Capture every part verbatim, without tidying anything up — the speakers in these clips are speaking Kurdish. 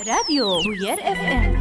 Radyo Bûyer F M.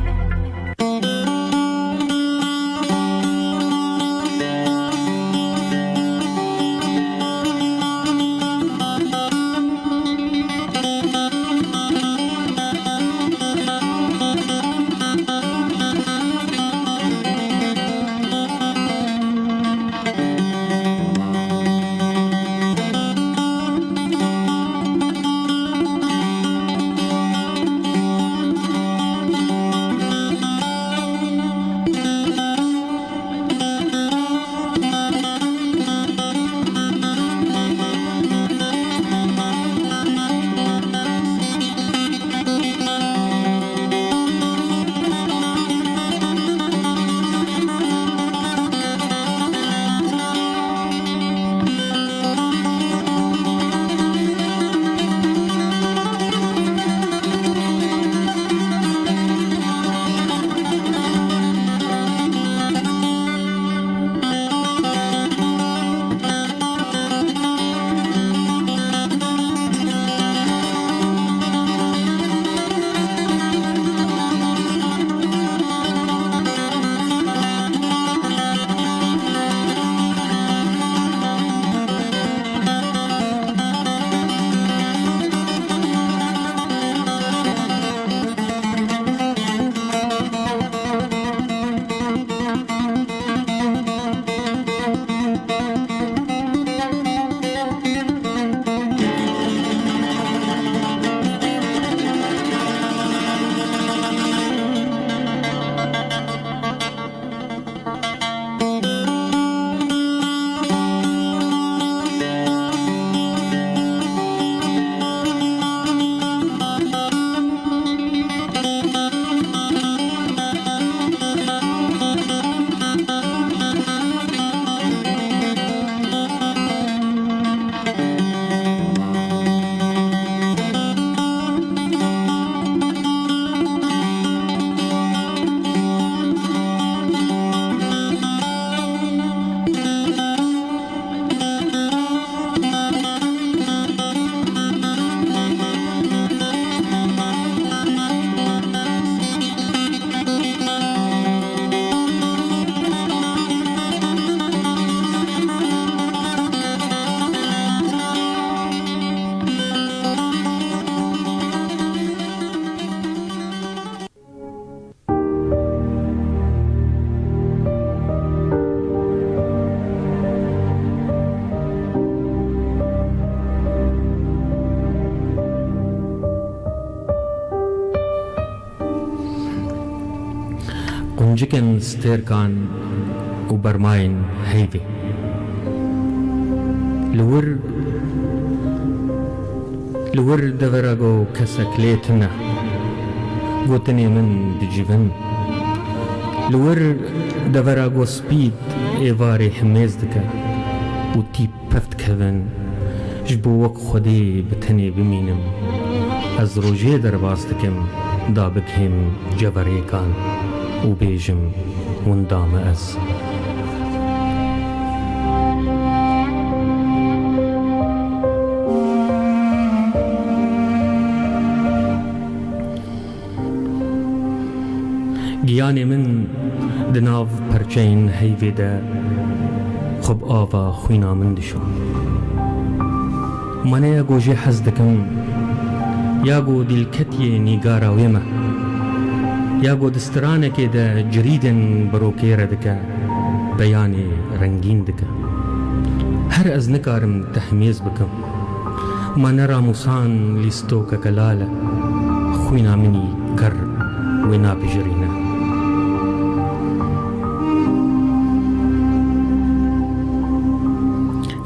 Quncikên stêrkan û bermayên heyvê. Li wir, li wir devera ku kesek lê tune, gotinê min dicivin. Li wir devera ku spît êvarê himêz dike û tîp pev dikevin, ji bo wek Xwedê bi tenê bimînim. Ez rojê derbas dikim, da bigihêm ceverêkan û bêjim, winda me ez. Giyanê min di nav perçeyên heyvê de xwe bi ava xwîna min dişo. Ma ne ya ku jê hez dikim, ya ku dîlketiyê nîgara wê me, ya ku di stranekê de cirîdên birokê re dike, beyanê rengîn dike. Her ez nikarim te himêz bikim. Ma ne ramûsan lîstokeke lal e, xwîna min î ker wê napijirîne.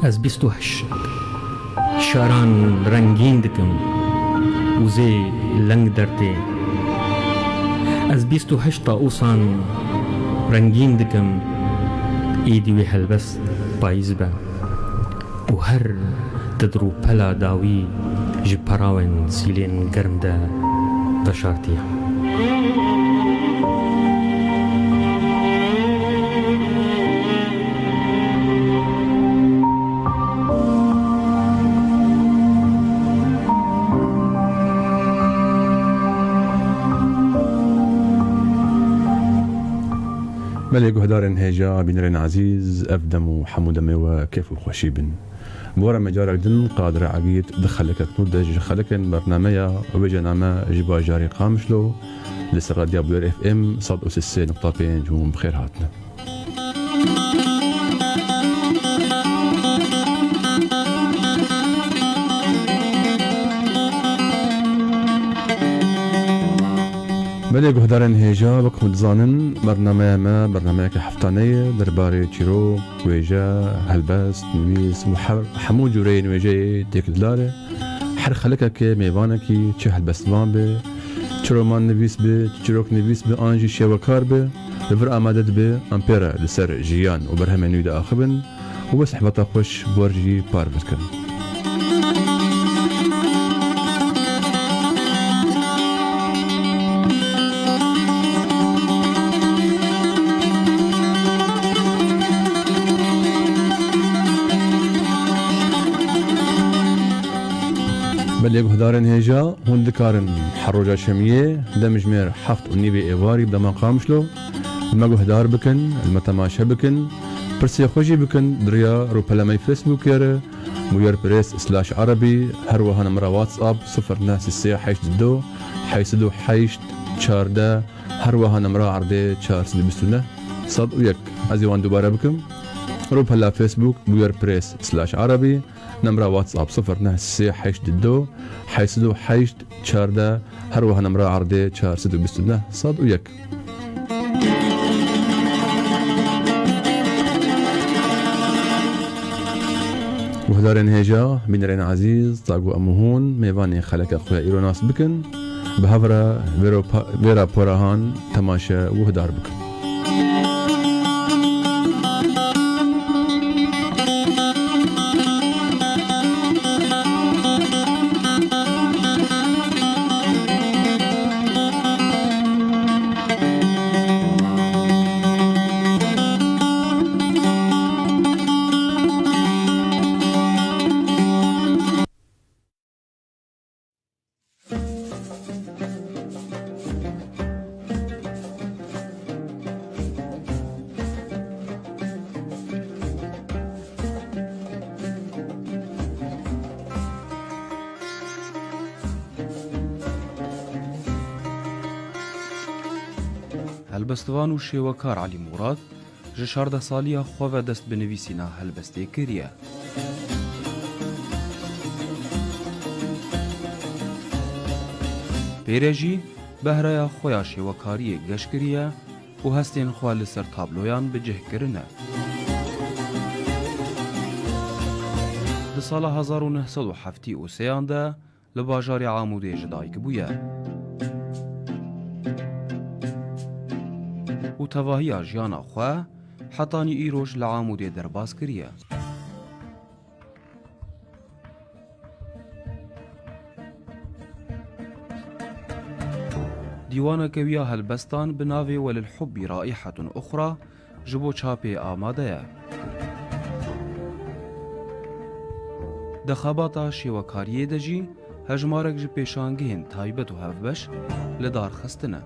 Ez bîst û heşt şaran rengîn dikim, wizê leng dertê. Ez bîst û heşt taûsan rengîn dikim, îdî wê helbest payîz be. Û her di rûpela dawî ji perawên sîlên germ de veşartiye. Belê guhdarên hêja, bînerên ezîz, ev dem û hemû demê we kêf û xweşî bin. Bi we re me carek din Qadir Egîd di xelekek nû de ji xelekên bernameya Wêjename ji bajarê Qamişlo li ser Radya Bûyer F M sed û sê nokta pênc hûn bi xêr hatine. Belê guhdarên hêja, wek hûn dizanin, bernameya me bernameyeke heftaneyê derbarê çîrok, wêje, helbest, nivîs û her, hemû cûreyên wêjeyê têkildar e. Her xelekekê mêvanekî, çi helbestvan be, çi romannivîs be, çi çîroknivîs be an jî şêwekar be, li vir amade dibe, em pê re li ser jiyan û berhemên wî diaxivin û wê sohbeta xweş bi we re jî parve dikin. Belê guhdarên hêja, hûn dikarin her roja şemiyê demjimêr heft û nîvê êvarî bi dema Qamişlo li me guhdar bikin, li me temaşe bikin, pirsê xwe jî bikin di riya rûpela me yê Facebookê re, Bûyer Press slash Erebî, her wiha nimra WhatsApp sifir neh sê sê heşt du heşt sed û heşt çardeh, her wiha nimra erdê çar sed û bîst û neh sed û yek. Ez ê wan dubare bikim. Rûpela Facebook Bûyer Press slash Erebî, nimra WhatsApp sifir neh sê sê heşt du heşt sed û heşt çardeh, her wiha nimra erdê çar sed û bîst û neh sed û yek. Guhdarên hêja, bînerên ezîz, ta ku em û hûn mêvanê xeleka xwe ya îro nas bikin, bi hev re vêro pa-, vê rapora han temaşe û guhdar bikin. Helbestvan û şêwekar Elî Murad ji şardeh saliya xwe ve dest bi nivîsîna helbestê kiriye. Pê re jî behreya xwe ya şêwekariyê geş kiriye û hestên xwe li ser tabloyan bi cih kirine. Di sala hezar û neh sed û heftê û sêyan de li bajarê Amûdê ji dayik bûye û tevahiya jiyana xwe hetanî îroj li Amûdê derbas kiriye. Dîwaneke wî ya helbestan bi navê Welil Hubbî Raihetun Uxra ji bo çapê amade ye. Di xebata şêwekariyê de jî hejmarek ji pêşangihên taybet û hevbeş li dar xistine.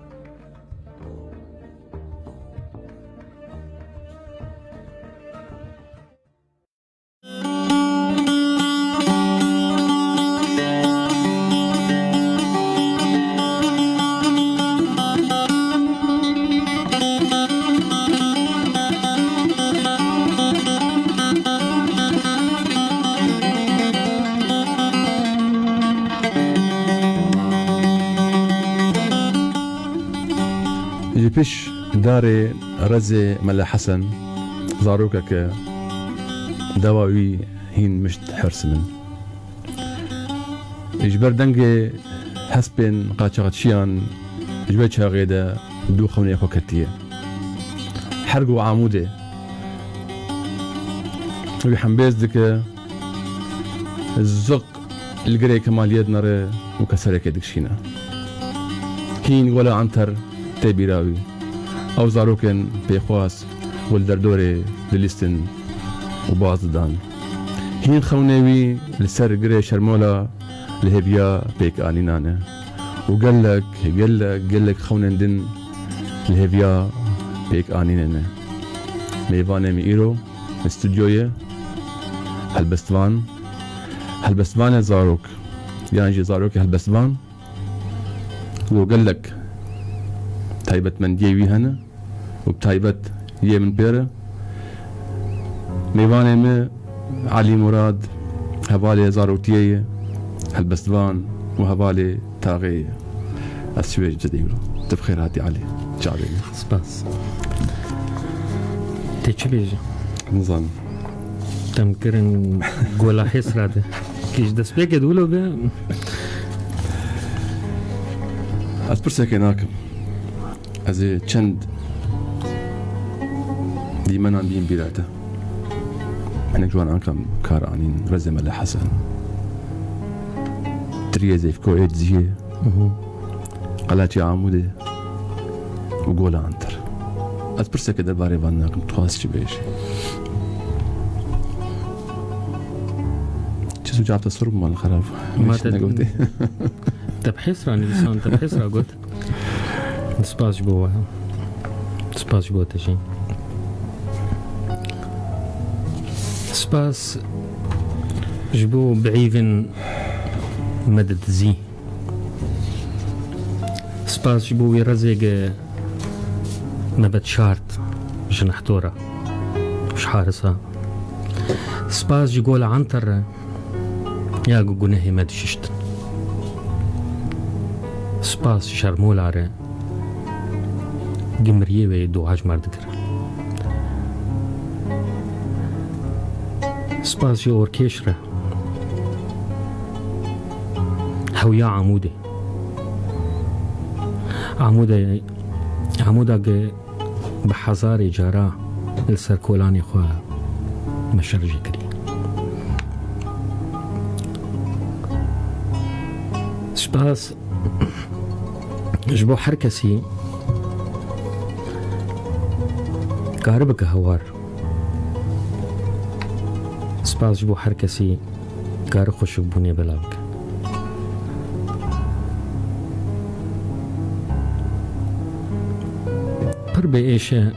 Ji pêş darê rezê Mele Hesen, zarokeke dewa wî hîn mişt hersimin. Ji ber dengê hespên qaçaxçiyan ji wê çaxê de dû xewnê xwe ketiye. Her ku Amûdê wî hembêz dike, ziq li girê Kemaliyê dinere û keserekê dikişîne. Hîn wela Anter tê bîra wî. Ew zarokên pêxwas wê li derdorê dilîstin û baz didan. Hîn xewnê wî li ser girê Şermola li hêviya pêkanînan e û gelek, gelek, gelek xewnên din li hêviya pêkanînê ne. Mêvanê min îro li stûdyoyê helbestvan, helbestvanê zarok, yan jî zarokê helbestvan, ku gelek taybetmendiyê wî hene û bi taybet yê min pê re. Mêvanê min Elî Murad, hevalê zaroktiye ye, helbestvan û hevalê taxê ye. Ez çi bêjim, çi dî wilo. Tu bi xêr hatî Elî. Çavê min. Spas. Tê çi bêjî? Nizanim. Dem kirin gola Hêsra de. Kî ji destpêkê de wilo be. Ez pirsekê nakim. Ez ê çend dîmenan bîm bîra te. Hinek ji wan anka kar anîn, Rezê Mele Hesen, Tiriyê Zeyfko ê Diziyê, Qelaçê Amûdê û Gola Anter. Ez pirseke derbarê van nakim, tu xwaz çi bêjî? Çi sûca te sor bû mal xerab. Ma te negotê. Te bi Hêsra nivîsan, te bi Hêsra got. Spas ji bo we. Spas ji bo te jî. Spas ji bo biîvin me di dizî. Spas ji bo wî rezêge me vetşart ji nehtora, ji harisa. Spas ji Gola Anter re. Ya ku gunehê me dişiştin. Spas şermola re, gimiriyê wê dua ji me re dikir. Spas ji Orkêş re, hewiya Amûdê. Amûde, Amûda ge bi hezarê cara li ser kolanê xwe me şer jê kirî. Spas ji bo her kesî karibike hewar. Spas ji bo her kesî kar xweşik bûnê belav bike. Pir bê êş e,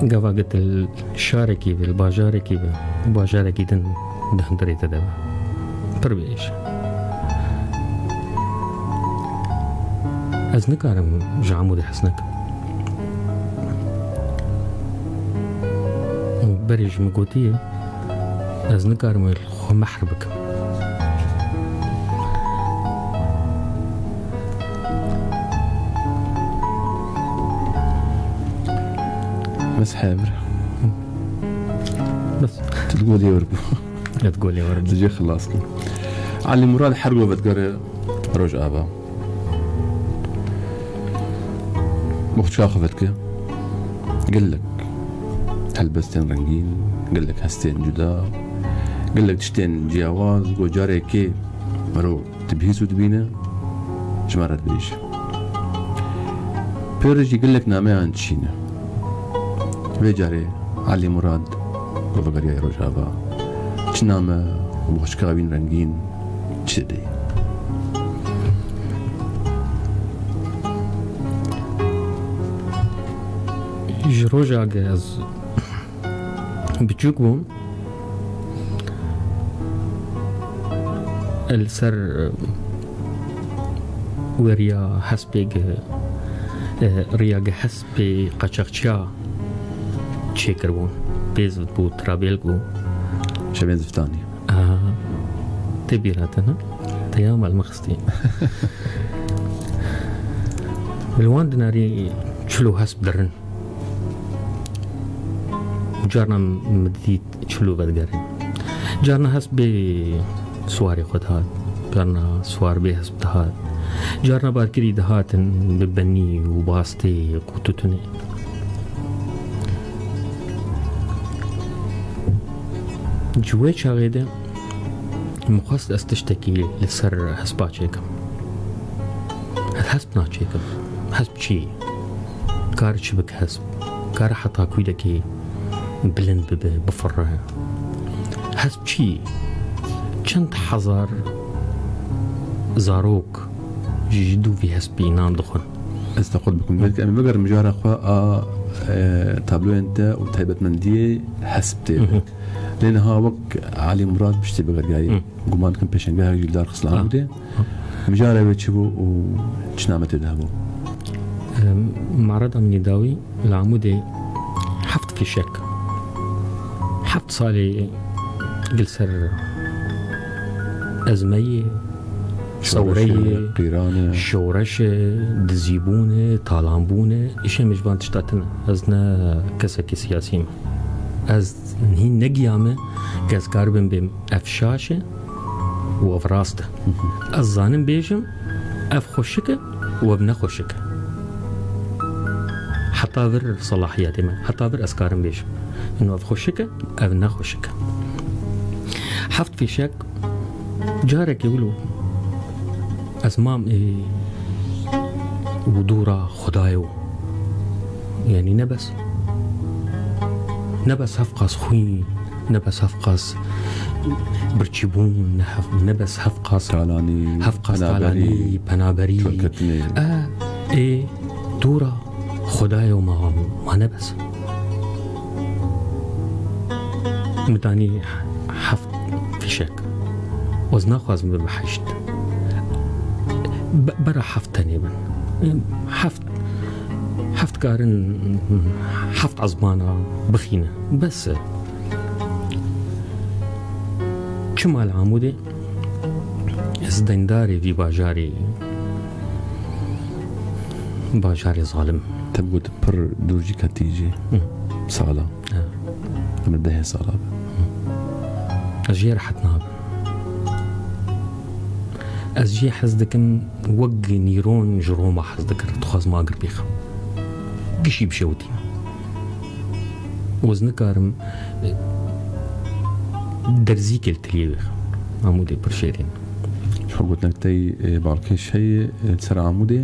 gava git li şarekî be, li bajarekî be, bajarekî din di hundirê te de be. Pir bê êş e. Ez nikarim ji Amûdê hez nekim. Berê ji min gotiye, ez nikarim xwe mehr bikim. Bes hebir. Bes. Tu di golê wir bû. Tu di golê wir bû. Tu jê xilas bû. Elî Murad her go vedigere Rojava. Boxçika xwe vedike. Gelek helbestên rengîn, gelek hestên cuda, gelek tiştên ciyawaz, ku carekê mero dibihîs û dibîne, ji me re dibêje. Pê re jî gelek nameyan dişîne. Vê carê Elî Murad ku vegeriya Rojava, çi name û boxçika wîn rengîn çi didê? Ji roja ge ez biçûk bûm, li ser, e, weriya hespê ge, e, riya ge hespê qaçaxçiya çêkiribûn. Pêz bû, trabêl bû. Şevên ziftanî. Aha. Tê bîra te, ne? Te ya mal me xistî. Li wan dinarî çilo hesp dirin. Carna min dît çilo vedigerin. Carna hespê siwarê xwe dihat. Carna siwar bê hesp dihat. Carna barkirî dihatin bi benî û bastê û tutunê. Ji wê çaxê de min xwest ez tiştekî li ser hespa çêkim. Ez hesp naçêkim. Hesp çi ye? Kar çi bike hesp? Kar heta kûdekê bilind bibe, bifire? Hesp çi ye? Çend hezar zarok ji, ji dû vî hespî nan dixwin. Ez te xwe dibikim. Belkî em bigerin mijara xwe a e, tabloyên te û taybetmendiyê hesp tê. Hı hı. Lê niha wek Elî Murad piştî vegeriyayî. Hı. Guman dikim pêşengeha wî li dar xist li Ha. Amûdê. Mijara wê çi bû û çi name tê de hebû? Em, Mereda min î dawî li Amûdê heft fîşek, heft salê gil ser ezmeyê, Şoreşê, sewreyê, qîranê. Şoreşê, dizîbûnê, talanbûnê, îşê min ji van tişta tune. Ez ne kesekî siyasî me. Ez hîn negiyame ke ez karibim bêm ev şaş e û ev rast e. Ez zanim bêjim, ev xweşik e û ev ne xweşik e. Heta vir selahiyetê me, heta vir ez karim bêjim. Ino ev xweşik e, ev ne xweşik e. Heft fîşek, carekê wilo ez mam ê û dûra Xwedayê û, yanî ne bes, ne bes hevqas xwîn, ne bes hevqas birçîbûn, ne hev-, ne bes hevqas Talanî, hevqas penaberî. Talanî, penaberî. Çolketinê. E, ê, dûra Xwedayê û ma, ma ne bes. Min danî heft fîşek. Ez naxwazim bibe heşt. Be-, bera heft tenê bin. Heft, heft karin heft ezmana bixîne. Bes e. Çima li Amûdê? Ez dendarê vî bajarê, bajarê zalim. Te bi got pir dûr jî ketî jî. Hı. Sala. Ha. Em dehê sala be. Hı. Ez jê rehet nabim. Ez jê hez dikim, wek nîron ji Roma hez dikir. Dixwazim agir pêxim. Gişî bişewitî. Û ez nikarim, e, derzîkê li tiliyê wêxim. Amûdê pir şêrîn. Ji xwe gotinek tey, e, balkêş heye, e, li ser Amûdê.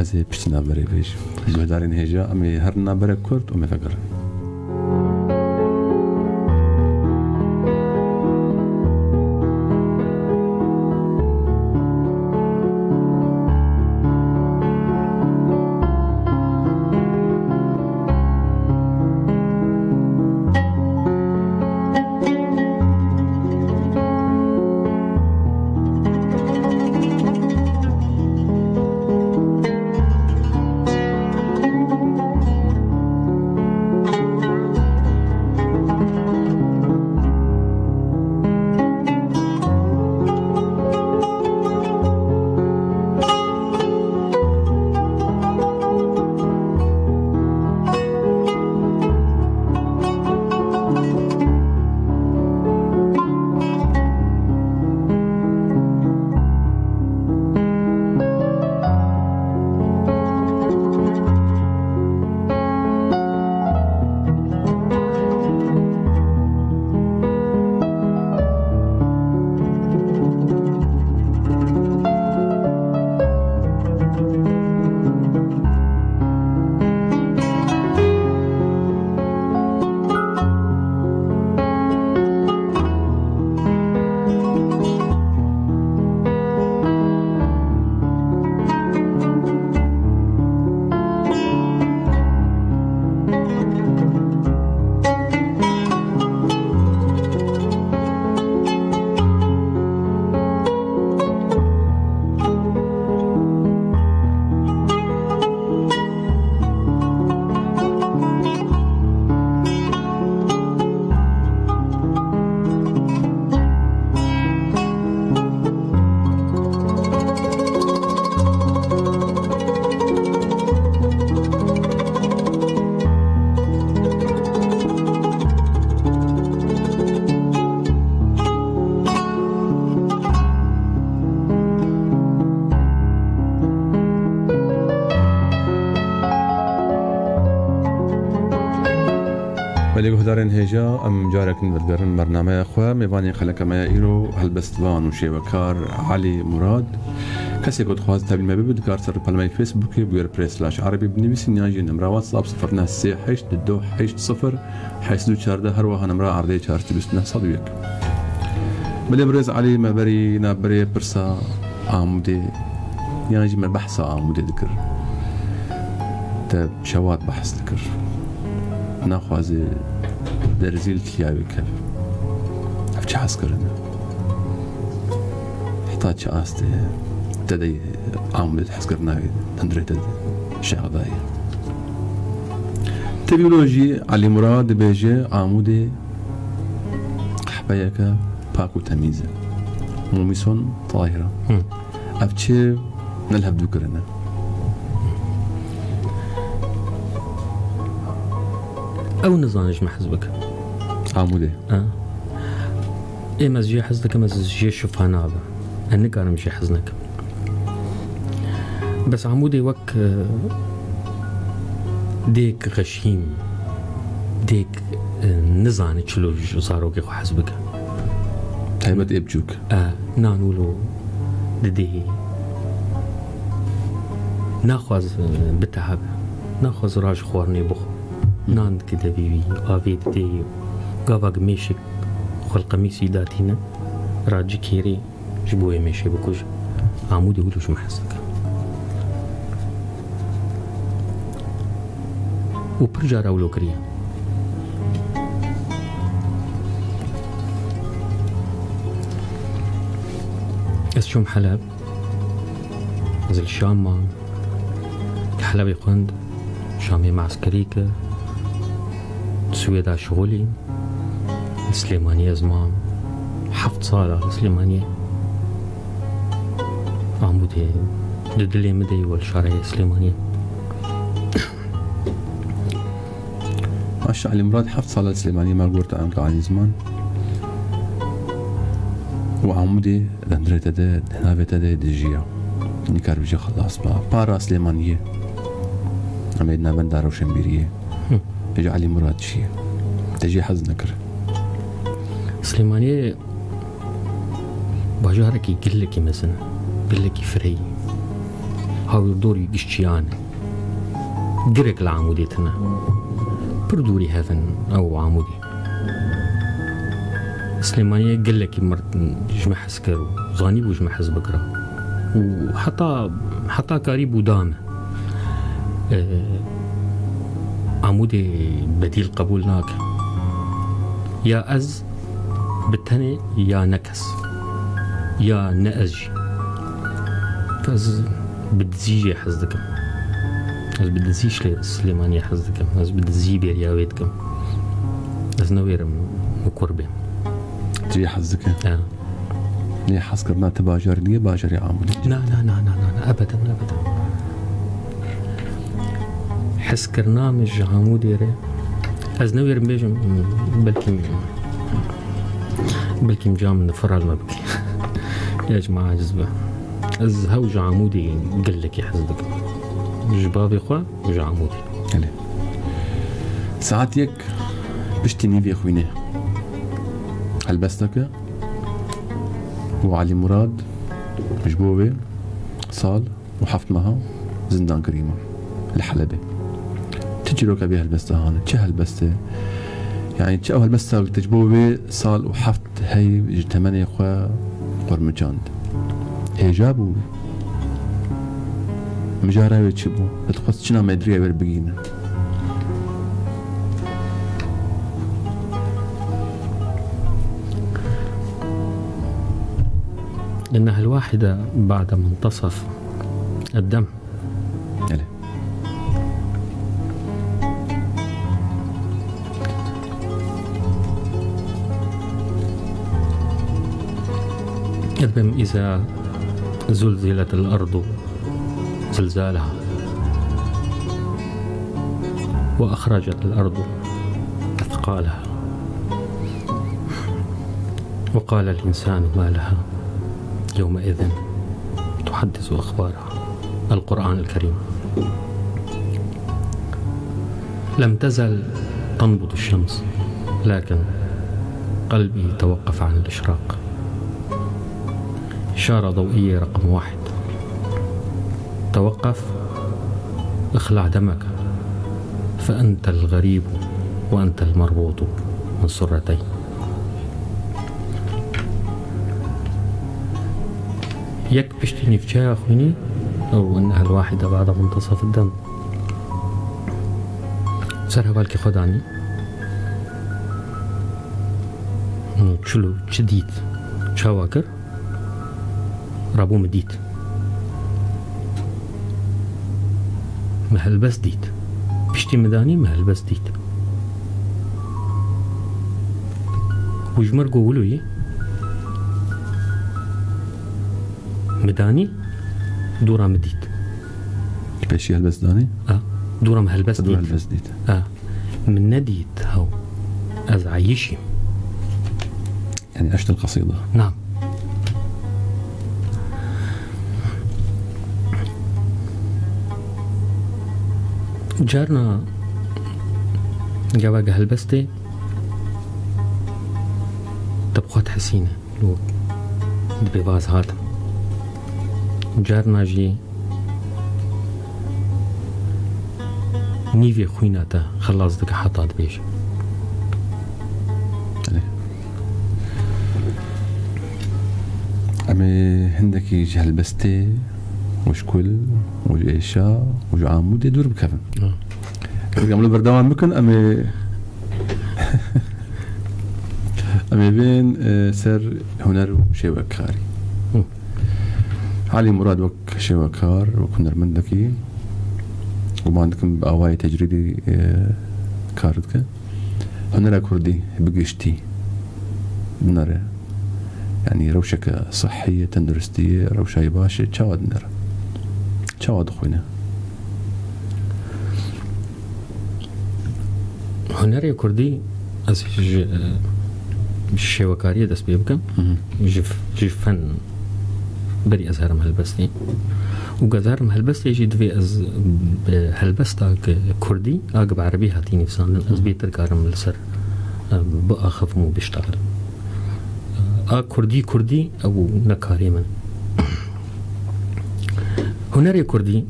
Ez ê piştî navberê bêjim. Guhdarên hêja, em ê herin navbere kurt û me vegerin. Belê guhdarên hêja, em carek din vedigerin bernameya xwe. Mêvanê xeleka me ya îro helbestvan û şêwekar Elî Murad. Kesê ku dixwaze tevlî me bibe, dikar ser pelemeya Facebookê bûyer press slash erebî binivîsin, yan jî nimra WhatsApp sifir neh sê heşt du heşt sifir heşt sed û çardeh, her wiha nimra erdê çar sed û bîst neh sed û yek. Belê birêz Elî, me berî navberê pirsa Amûdê, yan jî me behsa Amûdê dikir. Te şewat behs dikir. Naxwaze derzî li tiliya wê keve. Ev çi hez kirine? Heta çi astê ye? Te de Amûdê hezkirina wê hundirê te de şex daye. Tevî wilo jî Elî Murad dibêje Amûdê qehpeyeke pak û temîz e. Mûmîson tahir e. Hı. Ev çi ne li hevdû kirine? Ew nizane ji me hez bike. Amûdê. Ha. Êm ez jê hez dikim, ez jê şifa nabe. Ez nikarim jê hez nekim. Bes Amûdê wek, e, dêk xeşîm, dêk, e, nizane çilo ji zarokê xwe hez bike. Taybet ê biçûk. E, nan wilo didihê. Naxwaz, e, bitehebe. Naxwaz ra ji xwarinê bixwe. Nan dikide vî wî, avê didê. Gava gi mêşek xwe li qemîsî datîne, ra cikêrê. Ji bo wê mêşê bikuje. Amûdê wilo ji me hez dike. Û pir cara wilo kiriye. Ez çûm Heleb. Ez li Şam mam. Helebê xwend, Şamê me eskerî kir, Swêda şixulî, li Silêmaniyê ez mam, heft sala li Silêmaniyê. Amûdê di dilê min de yî, wel şareyê Silêmaniyê. Maşa Elî Murad heft sala li Silêmaniyê me gurta anka Elî Ziman. Û Amûdê di hundirê te de, di navê te de dijiya. Nikar bijî xelas ba. Para Silêmaniyê. Em ê di navenda rewşenbîriyê. Hı. Ji Elî Murad çi ye? Te jê hez nekir. Silêmaniyê bajarekî gelekî mezin e. Gelekî fireyî. Hawirdorî gişçiyan e. Girek li Amûdê tune. Pir dûrî hev in ew û Amûdê. Silêmaniyê gelekî mir ji me hez kir û zanîbû ji me hez bikira. Û heta, heta karîbû da me. E, Amûdê bedîl qebûl nake. Ya ez bi tenê ya ne kes. Ya ne ez jî. Ez bi dizî jê hez dikim. Ez bi dizî Şilê-, Silêmaniyê hez dikim. Ez bi dizî bêriya wê dikim. Ez newêrim min kur bêm. Tu jê hez dike? Ya. Lê hezkirina te bajarê diye, bajarê Amûdê. Na, na, na, na, na, na. Ebeden, ebeden. Hezkirina min ji Amûdê re. Ez newêrim bêjim, belkî, belkî ca min firal me bike. Ya ji me aciz be. Ez hew ji Amûdê gelekî hez dikim. Ji bavê xwe û ji Amûdê. Belê. Saet yek piştî nîvê xwînê. Helbesteke û Elî Murad ji bo wê sal û heft meha zindan kirî me li Helebê. Çi çîroka vê helbesta hane? Çi helbest e? Yani çi ew helbesta te ji bo wê sal û heft hey ji temenê xwe qurmiçand? Hêja bû? Mijara wê çi bû? Dixwest çina medrîya wê bigihîne? إنها الواحدة بعد منتصف الدم. Belê. Dibêm, إذا زلزلت الأرض زلزالها وأخرجت الأرض أثقالها وقال الإنسان ما لها يومئذ تحدث أخبارها. القرآن الكريم. لم تزل تنبض الشمس، لكن قلبي توقف عن الإشراق. إشارة ضوئية رقم واحد. توقف، اخلع دمك، فأنت الغريب وأنت المربوط من سرتين. Yek piştî nîvçeya xwînê, ew إنها الواحدة بعد منتصف الدم. Ser hevalkê xwe danî. Çilo çi dît? Çawa kir? Rabû min dît. Min helbest dît. Piştî min danî, min helbest dît. Û ji mir got, wilo yî. Min danî, dûra min dît. Pêşî helbest danî? A, dûra min helbest dît. Helbest dît. A, min nedît, haw. Ez eyşîm. Yani eştel kasîda. Nam. Carna gava helbestê te bi xwe dihesîne. Û dibê vaz hatim. Carna jî nîvê xwîna te xilas dike heta dibêje. Belê. Em ê hindekî ji helbestê û ji kul û ji êşa û ji amûdê dûr bikevin. Ha. Em li berdewam bikin, em ê Em ê bên, e, ser huner û şêwekarî. Hı. Elî Murad wek şêwekar, wek hunermendekî, guman dikim bi awayê tecrîdî, e, kar dike. Hunera kurdî bi giştî dinere. Yanî rewşeke sihhî ye, tenduristî ye, rewşa yê baş e, çawa dinere? Çawa dixwîne? Hunerê kurdî, ez ji, e, ji şêwekariyê dest pê bikim. Hı hı. Ji, ji fen berî ez herim helbestê. Û ez herim helbestê jî divê ez bi helbesta kurdî, a ku bi erebî hatî nivîsandin, ez Hı hı. bêtir karim li ser, e, biaxivim û biştexilim. A kurdî, kurdî, ew ne karê min. Hunerê kurdî,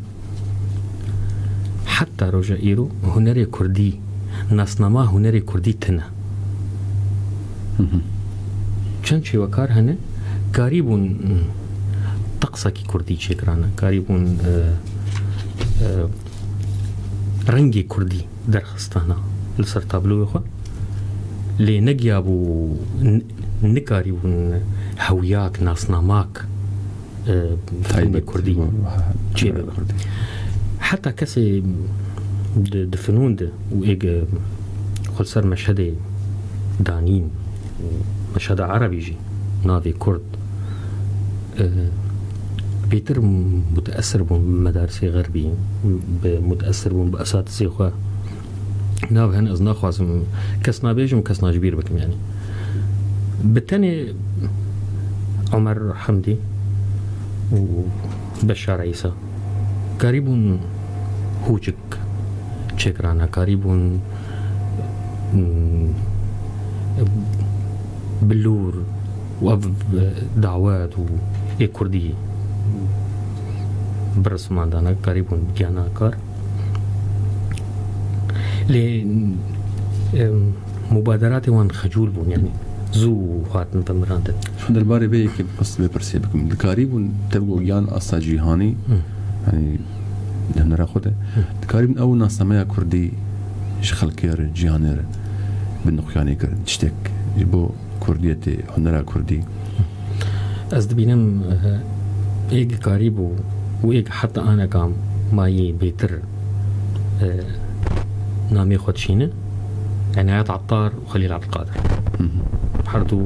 heta roja îro hunerê kurdî, nasnama hunerê kurdî tune. Hı hı. Çend şêwekar hene, karîbûn, teqsekî kurdî çêkirane, karîbûn, e, e, rengê kurdî derxistana li ser tabloyê xwe. Lê negiyabû, n-, nikarîbûn hewyak, nasnamak, e, fîlmê Taybet kurdî bû, ha, çê bibe. Kurdî. Heta kesê di, di finûn de û êg, e, xwe li ser meşhedê danîn, meşheda erebî jî, navê kurd, e, bêtir muteesir bûn bi medarisê xerbî, bi muteesir bûn bi esatizê xwe. Nav hene, ez naxwazim kes nabêjim, kes najibîr bikim, yani. Bi tenê Omer Hemdî û Beşar Îsa karîbûn hûcik çêkirana, karîbûn, mm, bilûr û ev, e, dawet û ê kurdî bi rismandana karîbûn gihana kar. Lê, em, mubaderatê wan xecûl bûn, yani zû hatin vemirandin. Ji derbarê vê yekê bes vê pirsê bikim. Dikarîbûn tevgo yan asta cîhanî, Hı. yani di hunera xwe de, Hı. dikarîbûn ew nasnameya kurdî ji xelkê re, cîhanê re bi nixuyanî kirin. Tiştek ji bo kurdiyetê, hunera kurdî. Ez dibînim, eh, êg karîbû û êg heta aneka mayî bêtir, eh, namê xwe dişîne. Enayet Attar û Xelîl Abdulkadir. Hı hı. Her du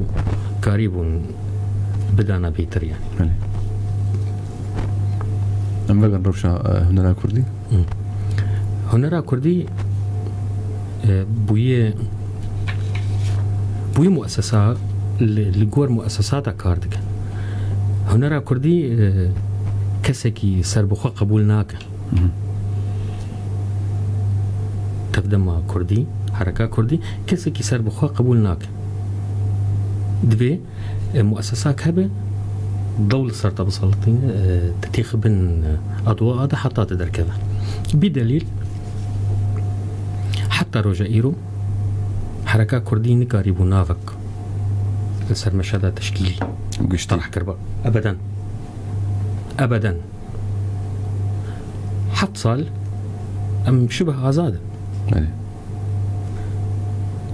karîbûn bidana bêtir, yani. Belê. Em vegerin rewşa, eh, hunera kurdî. Hı. Hunera kurdî, e, bûye, bûye muesesa, li, li gor muesesata kar dike. Hunera kurdî, e, kesekî serbixwe qebûl nake. Hı hı. Tevdema kurdî, hereka kurdî, kesekî serbixwe qebûl nake. Divê E, muessesak hebe, dew li ser te biseletîne, e, te têxi bin, e, adwa de heta te derkeve. Bi delîl, heta roja îro, hereka kurdî nikarîbû navek li ser meşeda teşkîlî Giştî. terh kiriba. Ebeden. Ebeden. Heft sal em şibih azad in. Belê.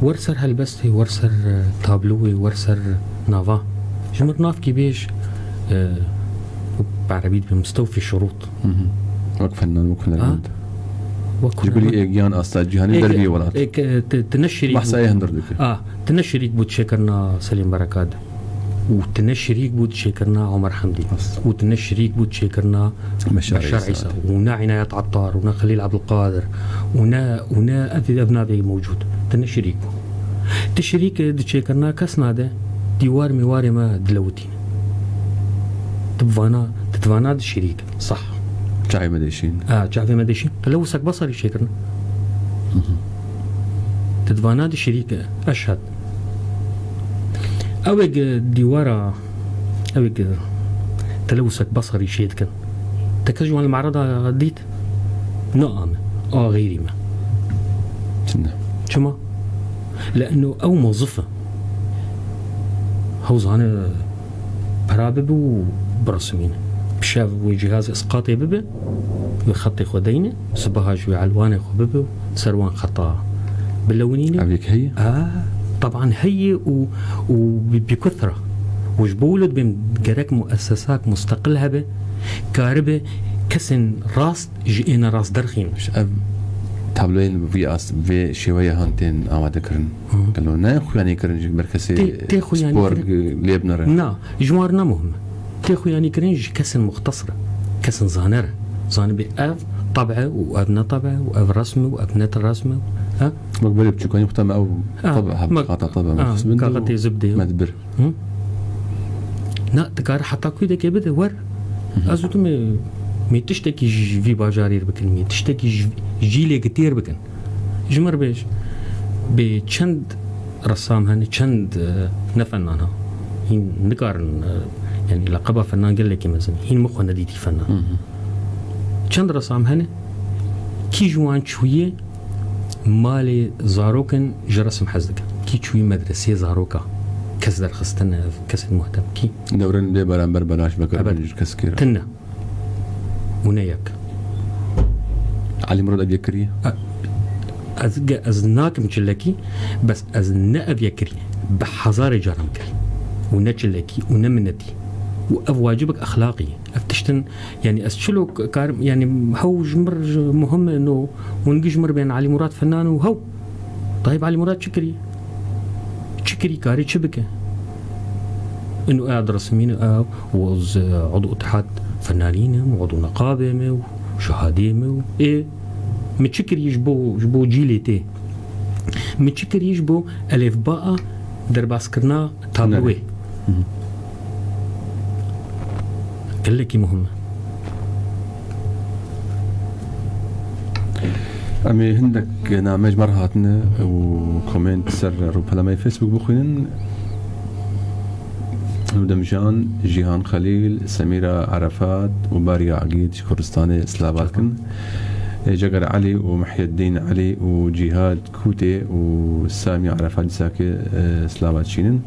Wer ser helbestê, wer ser, e, tabloyê, wer ser nava. Ji mir navkî bêj, e, bi erebî dibê mistewfî şurût. Hı hı. Wek fenan, wek Ha? hunermend. Wek Ji bilî hunermend. ê giyan asta cîhanî Ê derviyê welat. ê ke, ti, ti ne şirîk Behsa bû. yê hundir dike. Ah, ti ne şirîk bû çêkirina Selîm Berekat. Û ti ne şirîk bû çêkirina Omer Hemdî. Rast. Û ti ne şirîk bû çêkirina Beşar Beşar Îsa. Îsa. Û ne Înayet Ettar, û ne Xelîl Ebdulqadir, û ne, û ne ev, ev navê mewcûd. Ti ne şirîk bû. Ti şirîk di çêkirina kesna de dîwar mîwarê me dilewitîne. Ti bi vana, ti di vana di şirîk. Sah. Çavê me deşîn. Ha, çavê me deşîn. Qile û sekbesarî çêkirin. Hı hı. Ti di vana di şirîk e. Eşhed. Ew ê gi dîwara, ew ê gi tele û sekbesarî çê dikin. Te kes ji wan li merada dît? Ne ame. A xeyrî me. Çima? Le'no ew mozif e. Hewzane pera bibe û biresimîne. Bi şev wê cihazê isqatê bibe, wê xetê xwe deyne, sibaha ji wê elwanê xwe bibe û ser wan xeta bilewinîne. Ev yek heye? A, teban heye û, û bi, bi kuthra. Û ji bo wilo dibên gerek muessesak musteqil hebe, karibe kesên rast ji ê nerast derxîne. Ev tabloyên vî ast, vê şêweyê han tên amade kirin. Hı. Gelo ne xuyanî kirin ji ber kesê Tê, tê xuyanî spor kirin. lê binere. Na, ji wan re ne muhim e. Tê xuyanî kirin ji kesên muxtesir e, kesên zaner e. Zanibê ev tab e û ev ne tab e û ev resm e û ev ne resm e. Ha? Wek berê biçûkanî xwe me ew Ha, tab e, me, hata tab e, me ha, xisbin de kaxetê û zibdê. me dibir. Hı? Na, dikare heta kûdekê bide wer. Hı hı. Ez û tu me, me tiştekî ji vî bajarî re bikin, me tiştekî ji, jîlê gi têr bikin. Ji mir bêj, bê çend resam hene, çend, e, ne fenan ha. Hîn nikarin, e, yani leqeba fenan gelekî mezin. Hîn min xwe nedîtî fenan. Hı hı. Çend resam hene, kî ji wan çûye malê zarokin ji resim hez dikin. Kî çûye medresê zaroka, kes derxistine, kesên muhtem. Kî? Dewrên bê beramber belaş vekirin Ebed. ji keskê re. Tine. Û ne yek. Elî Murad ev yek kiriye? E, ez, ge-, ez nakim çilekî, bes ez ne ev yek kiriye. Bi hezarê caran kiriye. Û ne çilekî, û ne minetî. Û ev wacibek exlaqî ye. Ev tiştin, yani ez çilo k-, karim, yani hew ji mir ji muhim e no, hûn gi ji mir bên Elî Murad fenan û hew. Tayyip Elî Murad çi kiriye? Çi kirî, karî çi bike? Ino ew diresimîne ew û ez, e, udû îtihad fenanîn im, udû niqabê me û şehadiyê me û ê, min çi kirî ji bo, ji bo cîlê tê? Min çi kirî ji bo elêfbaa derbaskirina tabloyê? Hı hı. Gelekî muhim e. Em ê hindek name ji me re hatine û koment ser rûpela me yê Facebook bixwînin. Nû Demjan, Jîhan Xelîl, Semîra Arefat û Bariya Egîd ji Kurdistanê silavat kin. Ê, Ceger Elî û Muhyeddîn Elî û Cîhad Kûtê û Samî Arefat Dîsakê, e, silavat çînin.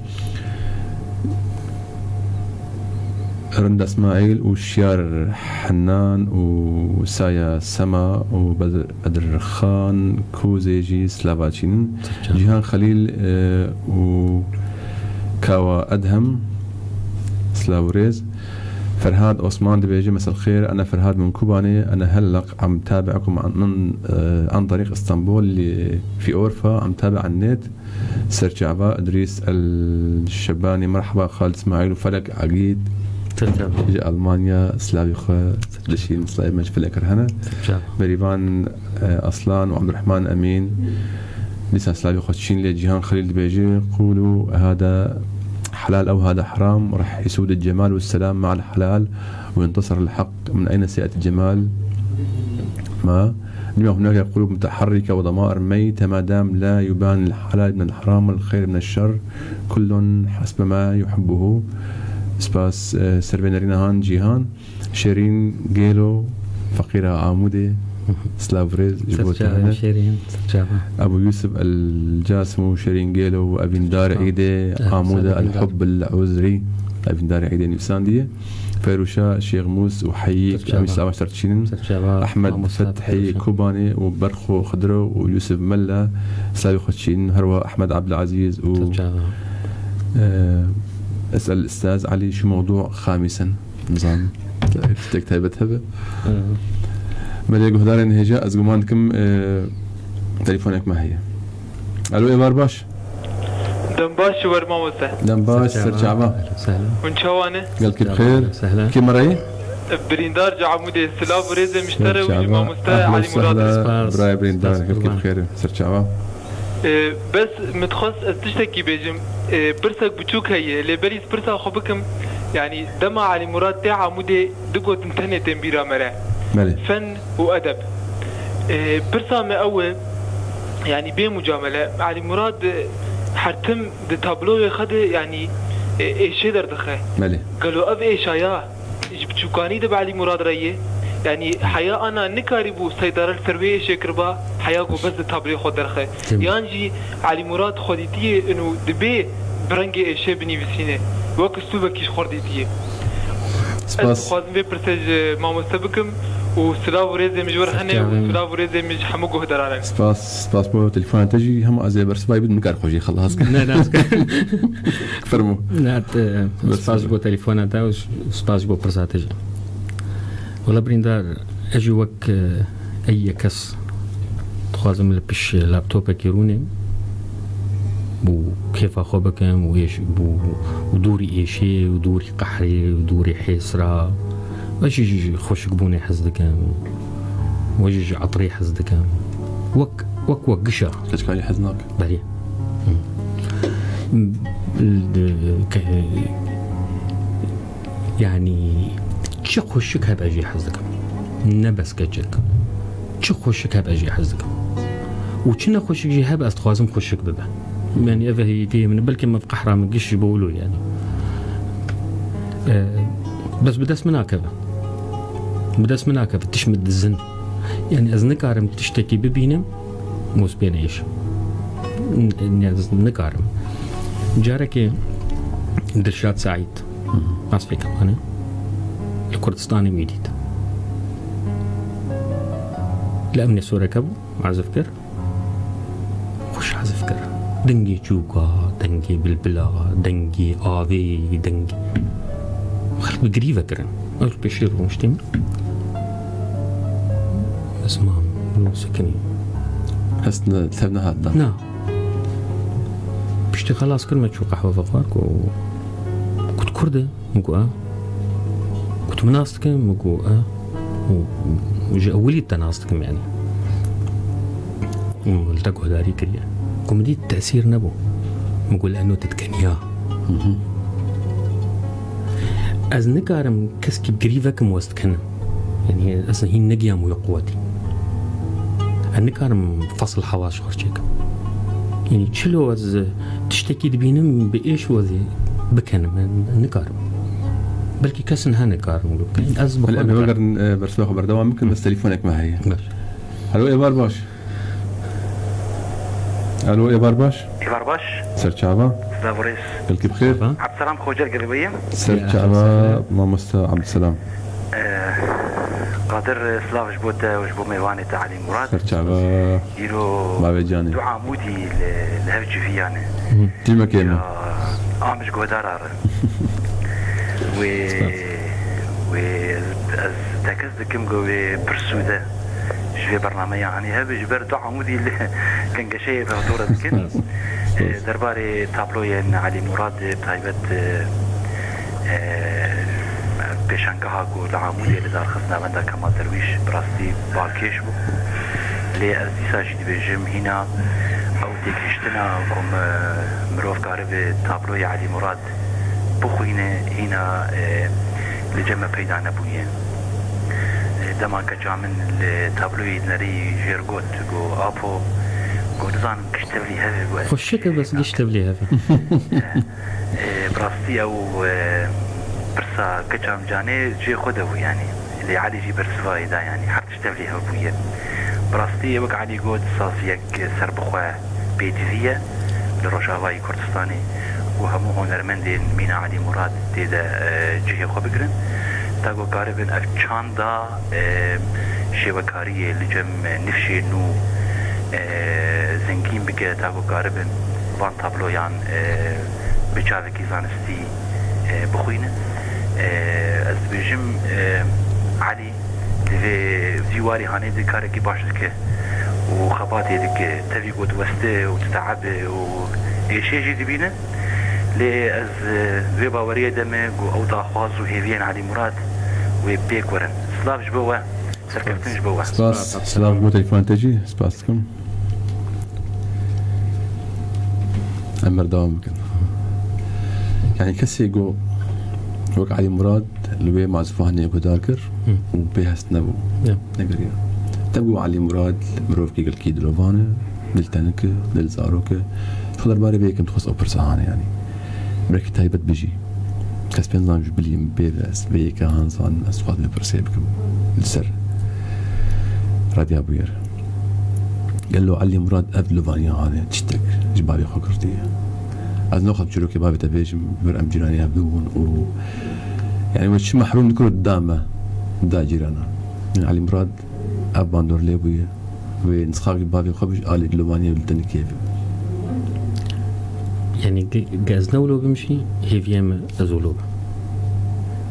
Rinda Smaîl û Şiyar Hennan û Saya Sema û Bedir-, Bedirxan Kozê jî silavat çînin. Cîhan Xelîl, e, û Kawa Edhem, silav û rêz. Ferhad Osman dibêje, "مساء الخير، أنا فرهاد من كوباني، أنا هلق عم تابعكم عن، من، آه، عن طريق إسطنبول ل-، في أورفا، عم تابع على النت." Serçava, Idrîs El Şebbanî, merheba, Xalid Îsmaîl û Felek Egîd. Serçava. Ji Almanya, slavê xwe dişîn, slavê me ji Felek re hene. Serçava. Berîvan, e, Aslan û Abdurrahman Emîn. Dîsa slavê xwe çîn lê Cîhan Xelîl dibêje, "قولوا هذا حلال أو هذا حرام، راح يسود الجمال والسلام مع الحلال وينتصر الحق." من أين سيأتي الجمال؟ ما دام هناك قلوب متحركة وضمائر ميتة، ما دام لا يبان الحلال من الحرام والخير من الشر، كل حسب ما يحبه. Spas, e, ser vê nerîna han Cîhan. Şêrîn Gêlo, feqîra Amûdê, silav rêz ji bo te hene. Şêrîn, serçava. Ebû Yûsif El Casim û Şêrîn Gêlo û Evîndar Îdê, Amûda El Hubb El Uzrî, Evîndar Îdê nivîsandiye. Ferûşa Şêxmûs û Heyî, Serçava. Em ji Serçava ser çînin. Serçava, Ahmed mamoste Fethî Ferûşa. Kobanê û Berxo Xidro û Yûsif Mella, slavê xwe çînin. Her wiha Ahmed Abdilazîz û, Serçava. E, Esel Ustaz Elî şu mewdû xamîsin. Nizam. Tiştek taybet hebe. Hı. Belê guhdarên hêja, ez guman dikim, e, telefonek me heye. Alo, êvar baş. Dem baş ji wer mamoste. Dem baş, Serçava. Serçava. Ehlen sehlen. Hûn çawa ne? Gelkî bi xêr. Ehlen sehlen. Kî me re ye? Birîndar ji Amûdê, silav û rêzê min ji te re û ji Serçava. Mamoste Ahlen Elî Murat re. Sehlen. Spas. Birayê Birîndar, Spas gelkî bi kurban. Xêr. Serçava. Ee, bes min dixwest ez tiştekî bêjim. Ee, pirsek biçûk heye, lê berî ez pirsa xwe bikim. Yanî dema Elî Murat tê Amûdê digotin tenê tên bîra me re. Belê. Fen û edeb. Ee, pirsa me ew e, yanî bê mucamele, Elî Murad, e, her tim di tabloyê xwe de, yanî, e, êşê derdixe. Belê. Gelo ev êşa ya ji biçûkanî de bi Elî Murad re ye? Yanî heya ana nikarîbû seydare li ser wê êşê kiriba, heya ku bes di tabloyê xwe derxe. Tim. Yan jî Elî Murad xwedîtiyê û dibê bi rengê êşê binivîsîne, wek stûvekî ji xwe dîtiye. Ez Spas. Dixwazim vê pirsê ji mamoste bikim û silav û rêzê min ji wir hene û Serçavê min. Silav û rêzê min ji hemû guhdaran hene. Spas, spas bo telefona te jî. Hema ez ê bersivayî bidim, nikar xwe jî xelas kir. Ne, ne, ez Fermo. Ne, te, Bes. Spas ji bo telefona te û spas ji bo pirsa te jî. Wela birîndar, ez jî wek, e, ey yek kes dixwazim li piş laptopekî rûnêm û kêfa xwe bikim û êş-, û, û dûrî êşê û dûrî qehrê û dûrî hêsra. Ez jî ji xweşikbûnê hez dikim. We jî ji etirê hez dikim. Wek, wek, wek gişa. Keçika jî hez nake. Belê. Hı. Ke-, Yanî, çi xweşik hebe ez jê hez dikim. Ne bes keçik. Çi xweşik hebe ez jê hez dikim. Û çi nexweşik jî hebe ez dixwazim xweşik bibe. Yanî, ev e hêdiyê min, belkî min qehra min giş ji bo wilo, yanî. E, bes bi dest min nakeve. Bi dest min nakeve, tişt min dizin. Yanî, ez nikarim tiştekî bibînim, û ez pê neyêşim. N-, n-, ez nikarim. Carekê Dilşad Seîd, Hı hı. Ez fêkim, hani, li Kurdistanê wî dît. Li Emnê Soreke bû, ezif kir. Xweş ezif kir. Dengê çûka, dengê bilbila, dengê avê, dengê xelk bi girî vekirin. Ez pêşî rûniştîm. Ez mam, sekinî. Hest ne, tev nehat da. Na. Piştî xelas kir me çû qehwe vexwar ku, ku tu Kurd e. Min got, "E?" Got, "Tu min nas dikin?" Min got, "E." Û, û ji ewilî te nas dikim, yanî. Û li te guhdarî kiriye. Ku min dît tesîr nebû. Min got, "Li eno te dikeniya." Hı hı. Ez nikarim keskî bi girî vekim wez dikinim. Yanî ez hîn negiyam wê quwetî. Ez nikarim fasl hewa ji xwe çêkim. Yanî çilo ez tiştekî dibînim bi êş wezî bikenim. Ez nikarim. Belkî kesin hene karin wilo bikin. Ez bi xwe Belê, em nikarim. Vegerin, e, bersiva xwe berdewam bikin, bes telefonek me heye. Baş. Alo, êvar baş. Alo, êvar baş. Êvar baş. Serçava. Silav û rêz. Gelkî bi xêr. Serçava. Abdulselam Xocer Gelweyim. Serçava, Ya, Abdulselam. Mamoste Abdulselam. Ee, Qadir, silav ji bo te û ji bo mêvanê te Elî Murad. Serçava. Îro Bavê canê. Du Amûdî li, li hev civiyane. Hı. Tîmekê me. Ya, am ji guhdara re. Wê, Spas. Wê, ez tekez dikim ku wê pirsûde ji vê bernameya hanî hebe ji ber du Amûdî li gengeşeyê ve dore dikin. Spas. Spas. E, derbarê tabloyên Elî Murad, bi taybet, e, e, pêşangeha ku li Amûdê li dar xist navenda Kemal Derwîş, bi rastî balkêş bû. Lê ez dîsa jî dibêjim, hîna ew têgihiştina ku mi-, mirov karibe tabloyê Elî Murad bixwîne, hîna, e, li cem me peyda nebûye. E, dema keça min li tabloyê nerî jêr got, got, "Apo, got, nizanim giş tevlî heve, got, ez Xweşik e, bes giş tevlî heve." E, e, bi rastî ew, e, pirsa keça min canê cihê xwe de bû, yanî. Lê Elî jî bersivayê da, yanî her tişt tevlî hev bûye. Bi rastî wek Elî got, saziyek serbixwe pêdivî ye li Rojavayê Kurdistanê û hemû hunermendên mîna Elî Murad tê de, e, cihê xwe bigirin. Ta ku karibin ev çanda, e, şêwekariyê li cem nifşên nû, e, zengîn bike, ta ku karibin van tabloyan, e, bi çavekî zanistî, e, bixwînin. E, ez dibêjim, e, Elî di vê, vî warî hanê de karekî baş dike û xebatê dike. Tevî ku diweste û diteebe û êşê jî dibîne. Lê ez, e, wê baweriyê de me ku ew daxwaz û hêviyên Elî Murad wê pêk werin. Silav ji bo we. Serkeftin ji bo we. Spas. Silav ji bo telefona te jî. Spas dikim. Em berdewam bikin. Yani kesê ku wek Elî Murad li wê mazifhaniyê guhdar kir Hı. û pê hest nebû. Ya. Negeriya. Te bû Elî Murad mirovkî gelkî dilovan e, diltenik e, dil zarok e. Xwe derbarê vê yekem dixwest ew pirsa hane yani. Belkî taybet bijî. Ez pê nizanim ji bilî min bê ve ez vê yeke han zanim, ez dixwazim vê pirsê bikim li ser Radya Bûyer. Gelo Elî Murad ev dilovaniya hane çitek ji bavê xwe girtiye? Ez naxwazim çîrokê bavê te bêjim, ji ber em cîranê hev bûn û yani we çi mehrûm dikir û da me, da cîrana. Yani Elî Murad ev bandor lê bûye. Wê nisxakî bavê xwe bi alî dilomaniyê bi tenikê be. Yanî ge-, ge ez ne wilo bim jî, hêviyê min ez wilo bim.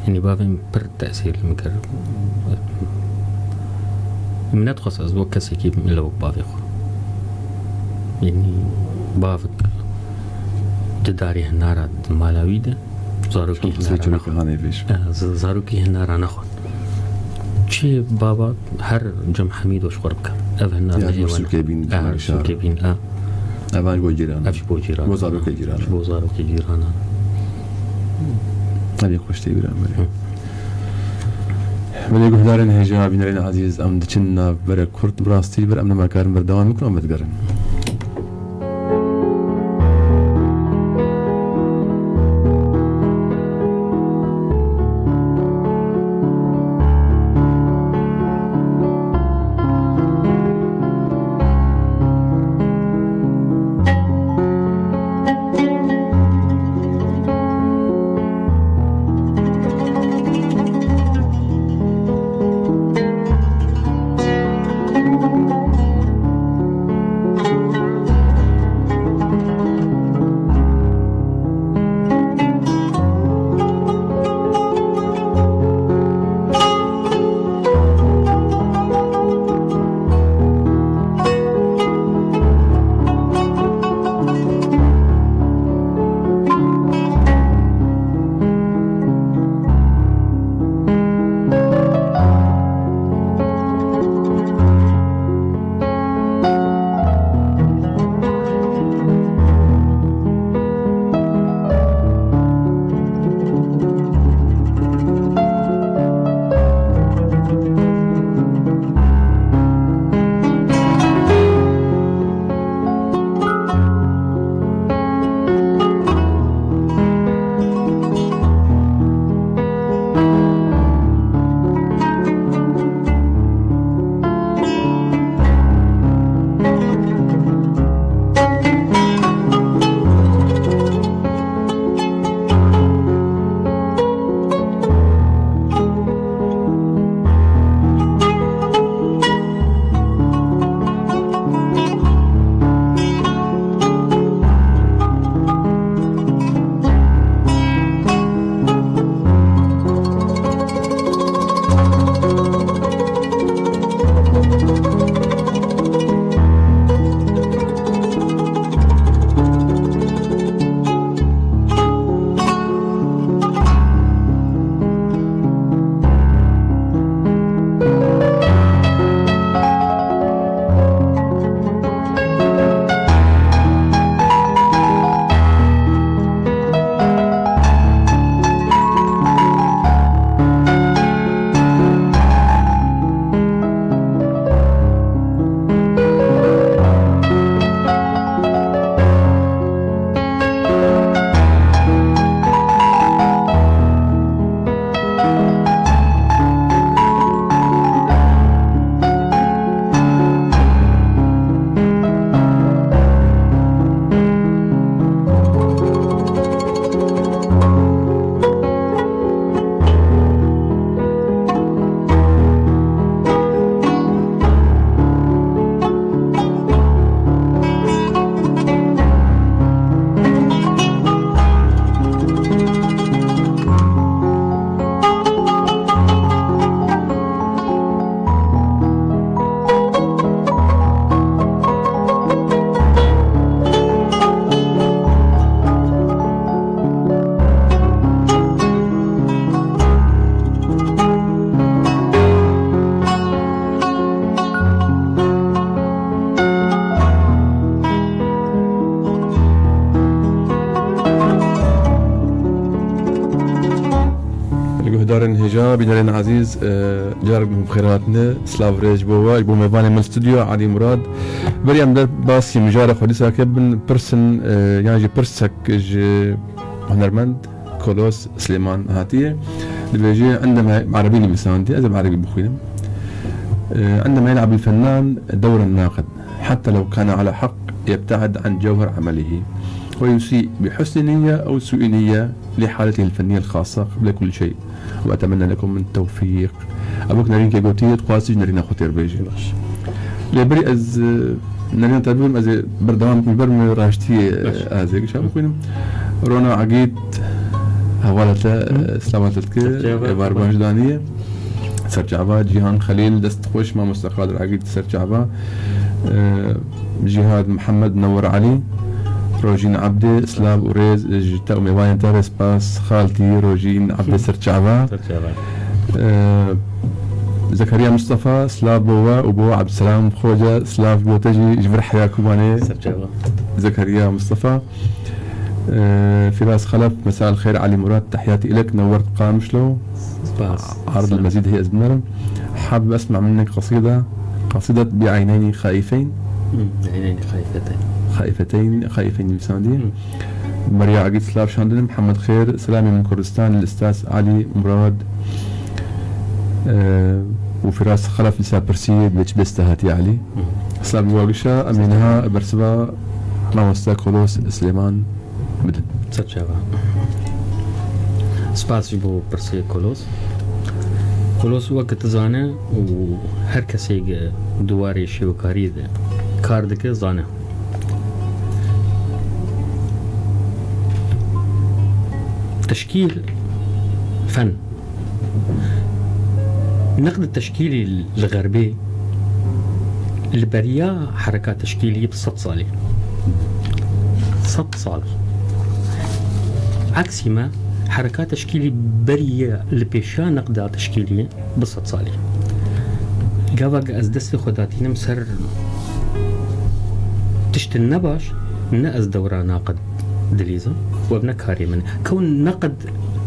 Yanî bavê min pir tesîr li min kir. Min nedixwest ez wek kesekî bim, îlla wek bavê xwe. Yanî bavik di darê hinara di mala wî de, zarokî Çend qismê hinara çîrokê nexwe. Hanê vêj. Eh, z-, zarokî hinara nexwe. Çi baba her cem Hemîdo ji xwe re bike. Ev hina Ya, ji bo sûkê bîn, ji bo şar. Sûkê bîn, ha. Evan ji bo cîran. Ev ji bo cîran. Ji bo zarokê cîran. Ji bo zarokê cîran. Hadi xweş tê bîra me. Hı. Belê guhdarên hêja, bînerên ezîz, em diçin nav berek kurt, bi rastî ber em nemakarin berdewam bikin, em digerin. Darên hêja, bînerên ezîz, e, carek din bi xêr hatine. Silav rêz ji bo we, ji bo mêvanê min stûdyo, Elî Murad. Berî em derbasî mijara xwe dîsa kevin, pirsin, e, yan jî pirsek ji hunermend Kolos Silêman hatiye. Dibêje, عندما, bi erebî nivîsandiye, ez ê bi erebî bixwînim. E, عندما يلعب الفنان دور الناقد، حتى لو كان على حق، يبتعد عن جوهر عمله، ويسيء بحسن نية أو سوء نية لحالته الفنية الخاصة قبل كل شيء. وأتمنى لكم التوفيق. Ev wek nerînkê gotiye, dixwazî ji nerîna xwe têr bêje. Baş. Lê berî ez, e, nerîna te bibim, ez ê berdewam bikim, ji ber min raştiyê, e, Baş. ez ê gişa bixwînim. Rona Egîd, hevala te, e, silava te dike, Serçava, êvar baş. Baş daniye. Serçava, Cîhan Xelîl, dest xweş, mamoste Qadir Egîd, Serçava. E, Cîhad Mihemed, Newar Elî, Rojîn Ebdê, silav û rêz ji te û mêvanên te re, spas xaltî Rojîn Ebdê Serçava. Serçava. Ee, Zekeriya Mustafa, silav bo we û bo Ebdselam Xoca, silav bo te jî ji vir heya Kubanê. Serçava. Zekeriya Mustafa. Ee, Firas Xelef, مساء الخير علي مراد، تحياتي إلك، نورت قامشلو. Spas. عرض المزيد هي إذن. حابب أسمع منك قصيدة، قصيدة بعينين خائفين. Hmm, عينين خائفتين. خائفتين، خائفين لساندي. Hmm. Merya Egîd, silav şandin. Mihemed Xêr, selamê min Kurdistan, li Ustaz Elî Murad, e, û Firas Xelef dîsa pirsî, bi çi deste hatiye Elî? Hmm. Silav li we gişa, em ê niha bersiva mamoste Kolos Silêman bidin. Serçava. Spas ji bo pirsê Kolos. Kolos weke tu zane û her kesê di warê şêwekariyê de kar dike zane. Teşkîl fen. Neqd teşkîlî li Xerbê li beriya hereka teşkîlî bi sed salî. Sed sal. Eksî me hereka teşkîlî beriya li pêşiya neqda teşkîlî bi sed salî. Gava ez destê xwe datînim ser tiştin nebaş, ne ez dewra naqid dilîzim. Ev ne karê min. Kew neqid,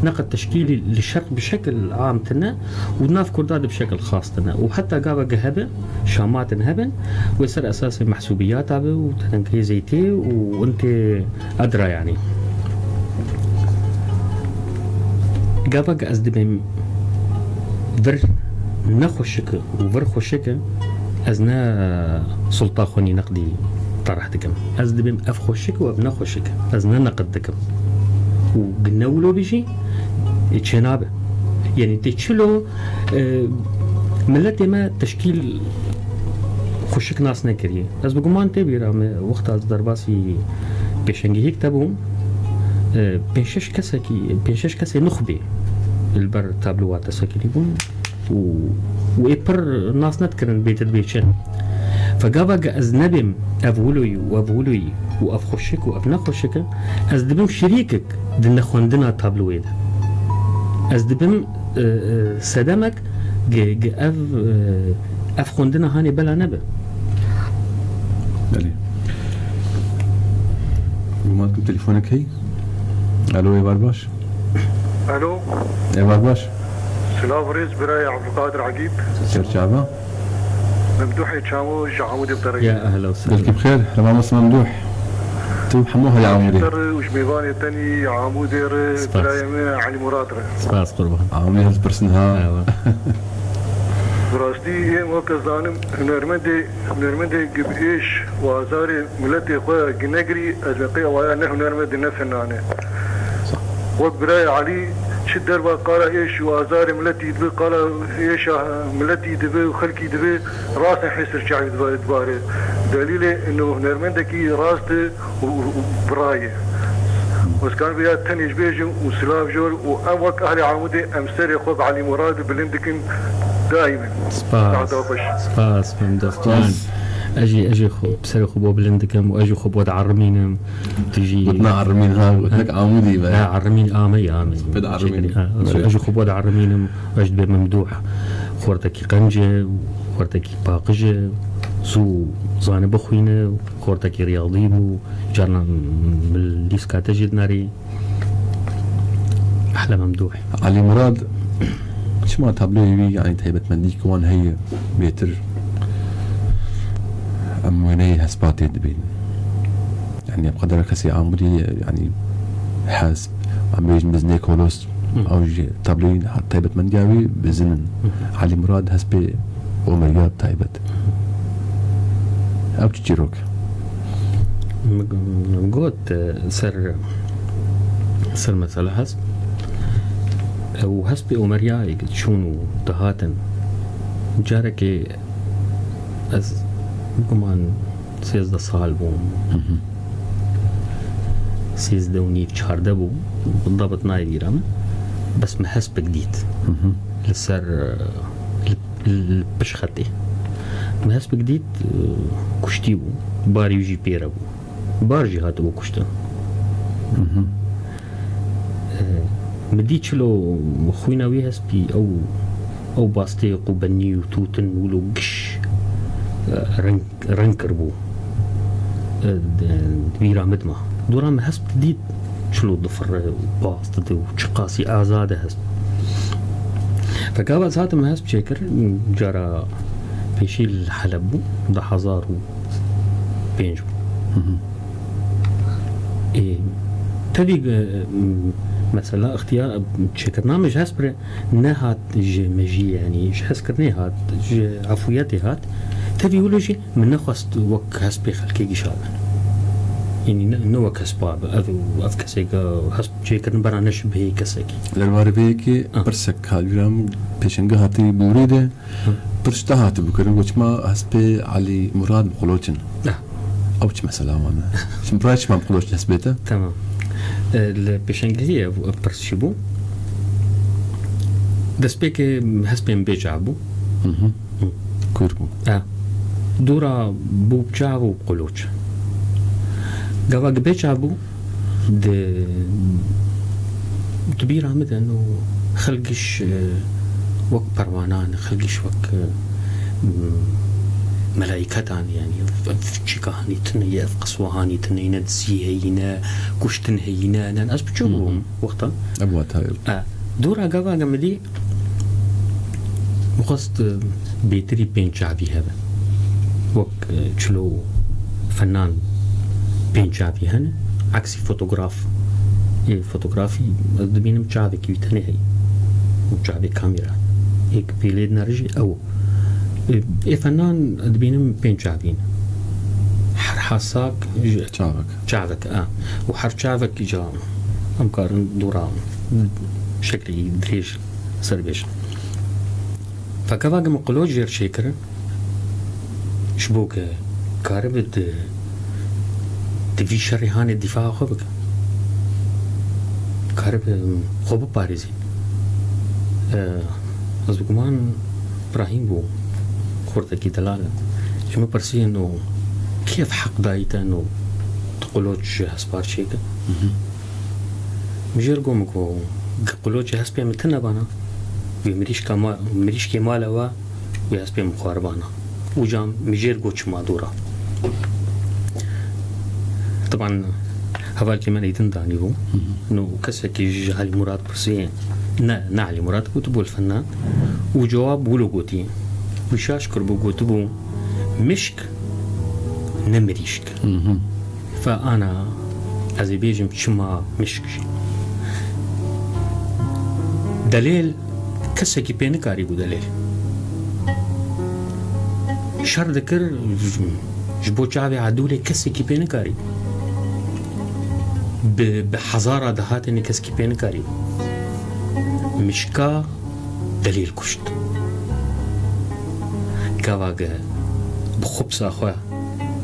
neqid teşkîlî li şerq bi şekil am tine û nav kurda de bi şekil xas tine. Û heta gava ge hebe, şamatin hebin, wê ser esasê mehsûbiyata be û tenengê zeytê û intê edra yanî. Gava ge ez dibêm vir nexweşik û vir xweşik e, ez ne sulta xwe nî neqdî tarih dikim. Ez dibêm ev xweşik û ev ne xweşik. Ez ne neqd dikim. Û gi ne wilo bî jî, ê, çênabe. Yanî tê çilo, e, miletê me teşkîl xweşik nas nekiriye. Ez bi guman tê bîra me wexta ez derbasî pêşengehîk te bûm, e, pênc şeş kesekî, pênc şeş kesê nuxbê li ber tablowa te sekinî bûn. û, û ê pir nas nedikirin bêtir bê çi. Fe gava ge ez nebêm ev wiloyî û ev wiloyî û ev xweşik û ev ne xweşik e, ez dibim şirîkek di nexwendina tabloyê de. Ez dibim, e, e, sedemek ge, ge ev, e, ev xwendina hanê bela nebe. Belê. Guman dikim telefonek heye. Alo, êvar baş. Alo. Êvar baş. Silav rêz birayê Abdulkadir Egîd. Serçava. Memduhê Çamo ji Amûdê bi te re. Ya ehla û sehla. Gelkî bi xêr, li mamoste Memduh. Tu hemû herî Amûdê. Te re û ji mêvanê tenî Amûdê re, Spas. Birayê min Elî Murad re. Spas qurban. Amûdê hevdipirsin ha. Ewa. Bi rastî êm weke zanim hunermendê, hunermendê gi bi êş û azarê miletê xwe gi negirî, ez me qey awaya ne hunermend e ne fennan e. Wek birayê Elî çi derba qala êş û azarê miletî dibe, qala êşa miletî dibe û xelkî dibe, rastên hêsir çavî dibare. Delîlê ino hunermendekî rast e û, û, û birayê. Ez karim vêya tenê ji bêjim û silav jor û em wek ehlê Amûdê em serê xwe bi Elî Murad bilind dikin daîmen. Spas. Spas, Memduh can. Spas. Ez jî, ez jî xwe, serê xwe bo bilind dikim û ez jî xwe bo diherimînim. Tu jî gotina erimîn ha, gotinek Amûdî be. Ha, erimîn ame ya, ame. Pê de erimîn. Ha, ez, Belê. Ez jî xwe bo diherimînim. Ez dibêm Memduh xortekî qenc e, xortekî paqij e, zû zane bixwîne, xortekî riyadî bû, carna li lîska te jî dinarî. Ehla Memduh. Elî Murad, Çima tabloyê wî, yanî taybetmendî ku wan heye bêtir em wêneyê hespa tê dibînin? Yanî bi qedera kesê Amûdê, yanî hesp, em bêjin biznê kolos, Hı. ew jî tabloyên taybetmendiya wî bizin in. Hı. Elî Murad hespê Omeriya bi taybet. Ew çi çîrok? Min got, e, ser, ser mesela hesp. E, û hespê Omeriyayê çûn û dihatin. Carekê ez guman sêzdeh sal bûm. Hı hı. Sêzdeh û nîv, çardeh bûm. Dabet nayê bîra min. Bes min hespek dît. Hı hı. Li ser, e, li, li, li pişt xetê. Min hespek dît, e, kuştî bû. Barî wî jî pê re bû. Bar jî hatibû kuştin. Hı hı. E, min dî çilo xwîna wî hespî, ew, ew bastê qûbenî û tûtin wilo giş, e, reng, reng kiribû. E, di, di bîra min de ma. Dora min hesp dît çilo difire û bas dide û çiqasî azad e hesp. Fekava ez hatim hesp çêkir, cara pêşî li Heleb bû, du hezar û pênc bû. Hı hı. Ê, tevî, e, mesela, ixtiyar, çêkirina min ji hesp re nehat ji mejiyê, yanî ji hezkirinê hat, ji efûyetê hat. Tevî wilo jî min nexwest wek hespê xelkê gişa bin. Yanî ne, ne wek hespa be. Ev, ev kesek, e, hesp çêkirin bera ne ji bihê kesekî. Derbarê vê yekê Ah. pirsek hat bîra min, pêşengeha te yî borî de Hı. pirs te hatibû kirin, got, çima hespê Elî Murad bi qoloç in? Ah. Ew çi mesela wan e? Çim, birayê çima bi qoloç hespê te? Tamam. E, li pêşengehiyê ev, ev pirs çi bû? Destpêkê hespê min bê çav bû. Hı hı. Hı. Kûr bû. E, dora bû bi çav û bi qoloç. Gava bê çav bû, di, di bîra min de no xelgiş, e, wek perwanan, xelgiş wek, e, m-, melaîketan, yanî ev, ev çîka hanî tune ye, ev qeswa hanî tune ye, ne dizî heyî ne, kuştin heyî ne, ne, ez biçûk Hı hı. bûm wexta. Ev wata ye. E, dora gava ge min dî, Xwest, e, bêtirî pênc çavî hebe. Wek, e, çilo fenan pênc çavî hene. Aksî fotograf. Ê fotografî ez dibînim çavekî wî tenê heye. Û çavê kamera. Êk pêlê dinere jî ew. Ê, ê fenan dibînim pênc çavî ne. Her hasak ji Çavek. çavek, a. Û her çavek îca em karin dora şeklê dirêj ser bêjin. Fekeva ge min qilo jêr çêkirin, ji bo ke karibe di, di vî şerê hanê dîfaa xwe bike. Karibe xwe biparêzî. E, ez bi guman Brahîm bû, xortekî delal e. Ji min pirsiye no kê ev heq dayî te no tu qilo ji hespar çêke? Mhm. Min jêr got, min got, qilo ji hespê min tune bana. Wê mirîşka ma-, mirîşkê mala we, wê hespê min xwar bana. Û can min jêr got çima dora. Teban hevalkê min êdin danîbû. Mhm. No kesekî ji Elî Murad pirsiye. Ne, ne Elî Murad, gotibû li fenan. Û cewab wilo gotî. Wî şaş kiribû, gotibû, mişk ne mirîşk. Mhm. Fe ana ez ê bêjim çima mişk jî. Delêl kesekî pê nikarîbû delêl. Şer dikir ji bo çavê edûlê kesekî pê nikarîbû. Bi, bi hezara dihatên kesekî pê nikarîbû. Mişka delêl kuşt. Gava ge bi xubsa xwe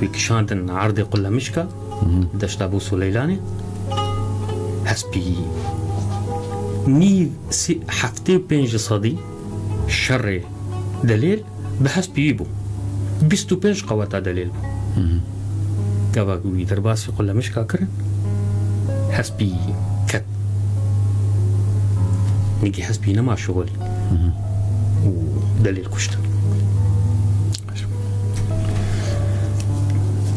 wî kişandin erdê Qulemişka, Mhm. deşta Bû Suleylanê, hespî nîv sî-, heftê û pênc sedî şerê delêl bi hespî wî bû. Bîst û pênc qeweta delêl bû. Mhm. Gava ku wî derbasî Qulemişka kirin, hespî ket. Nigî hespî nema şixulî. Mhm. Û delêl kuştin.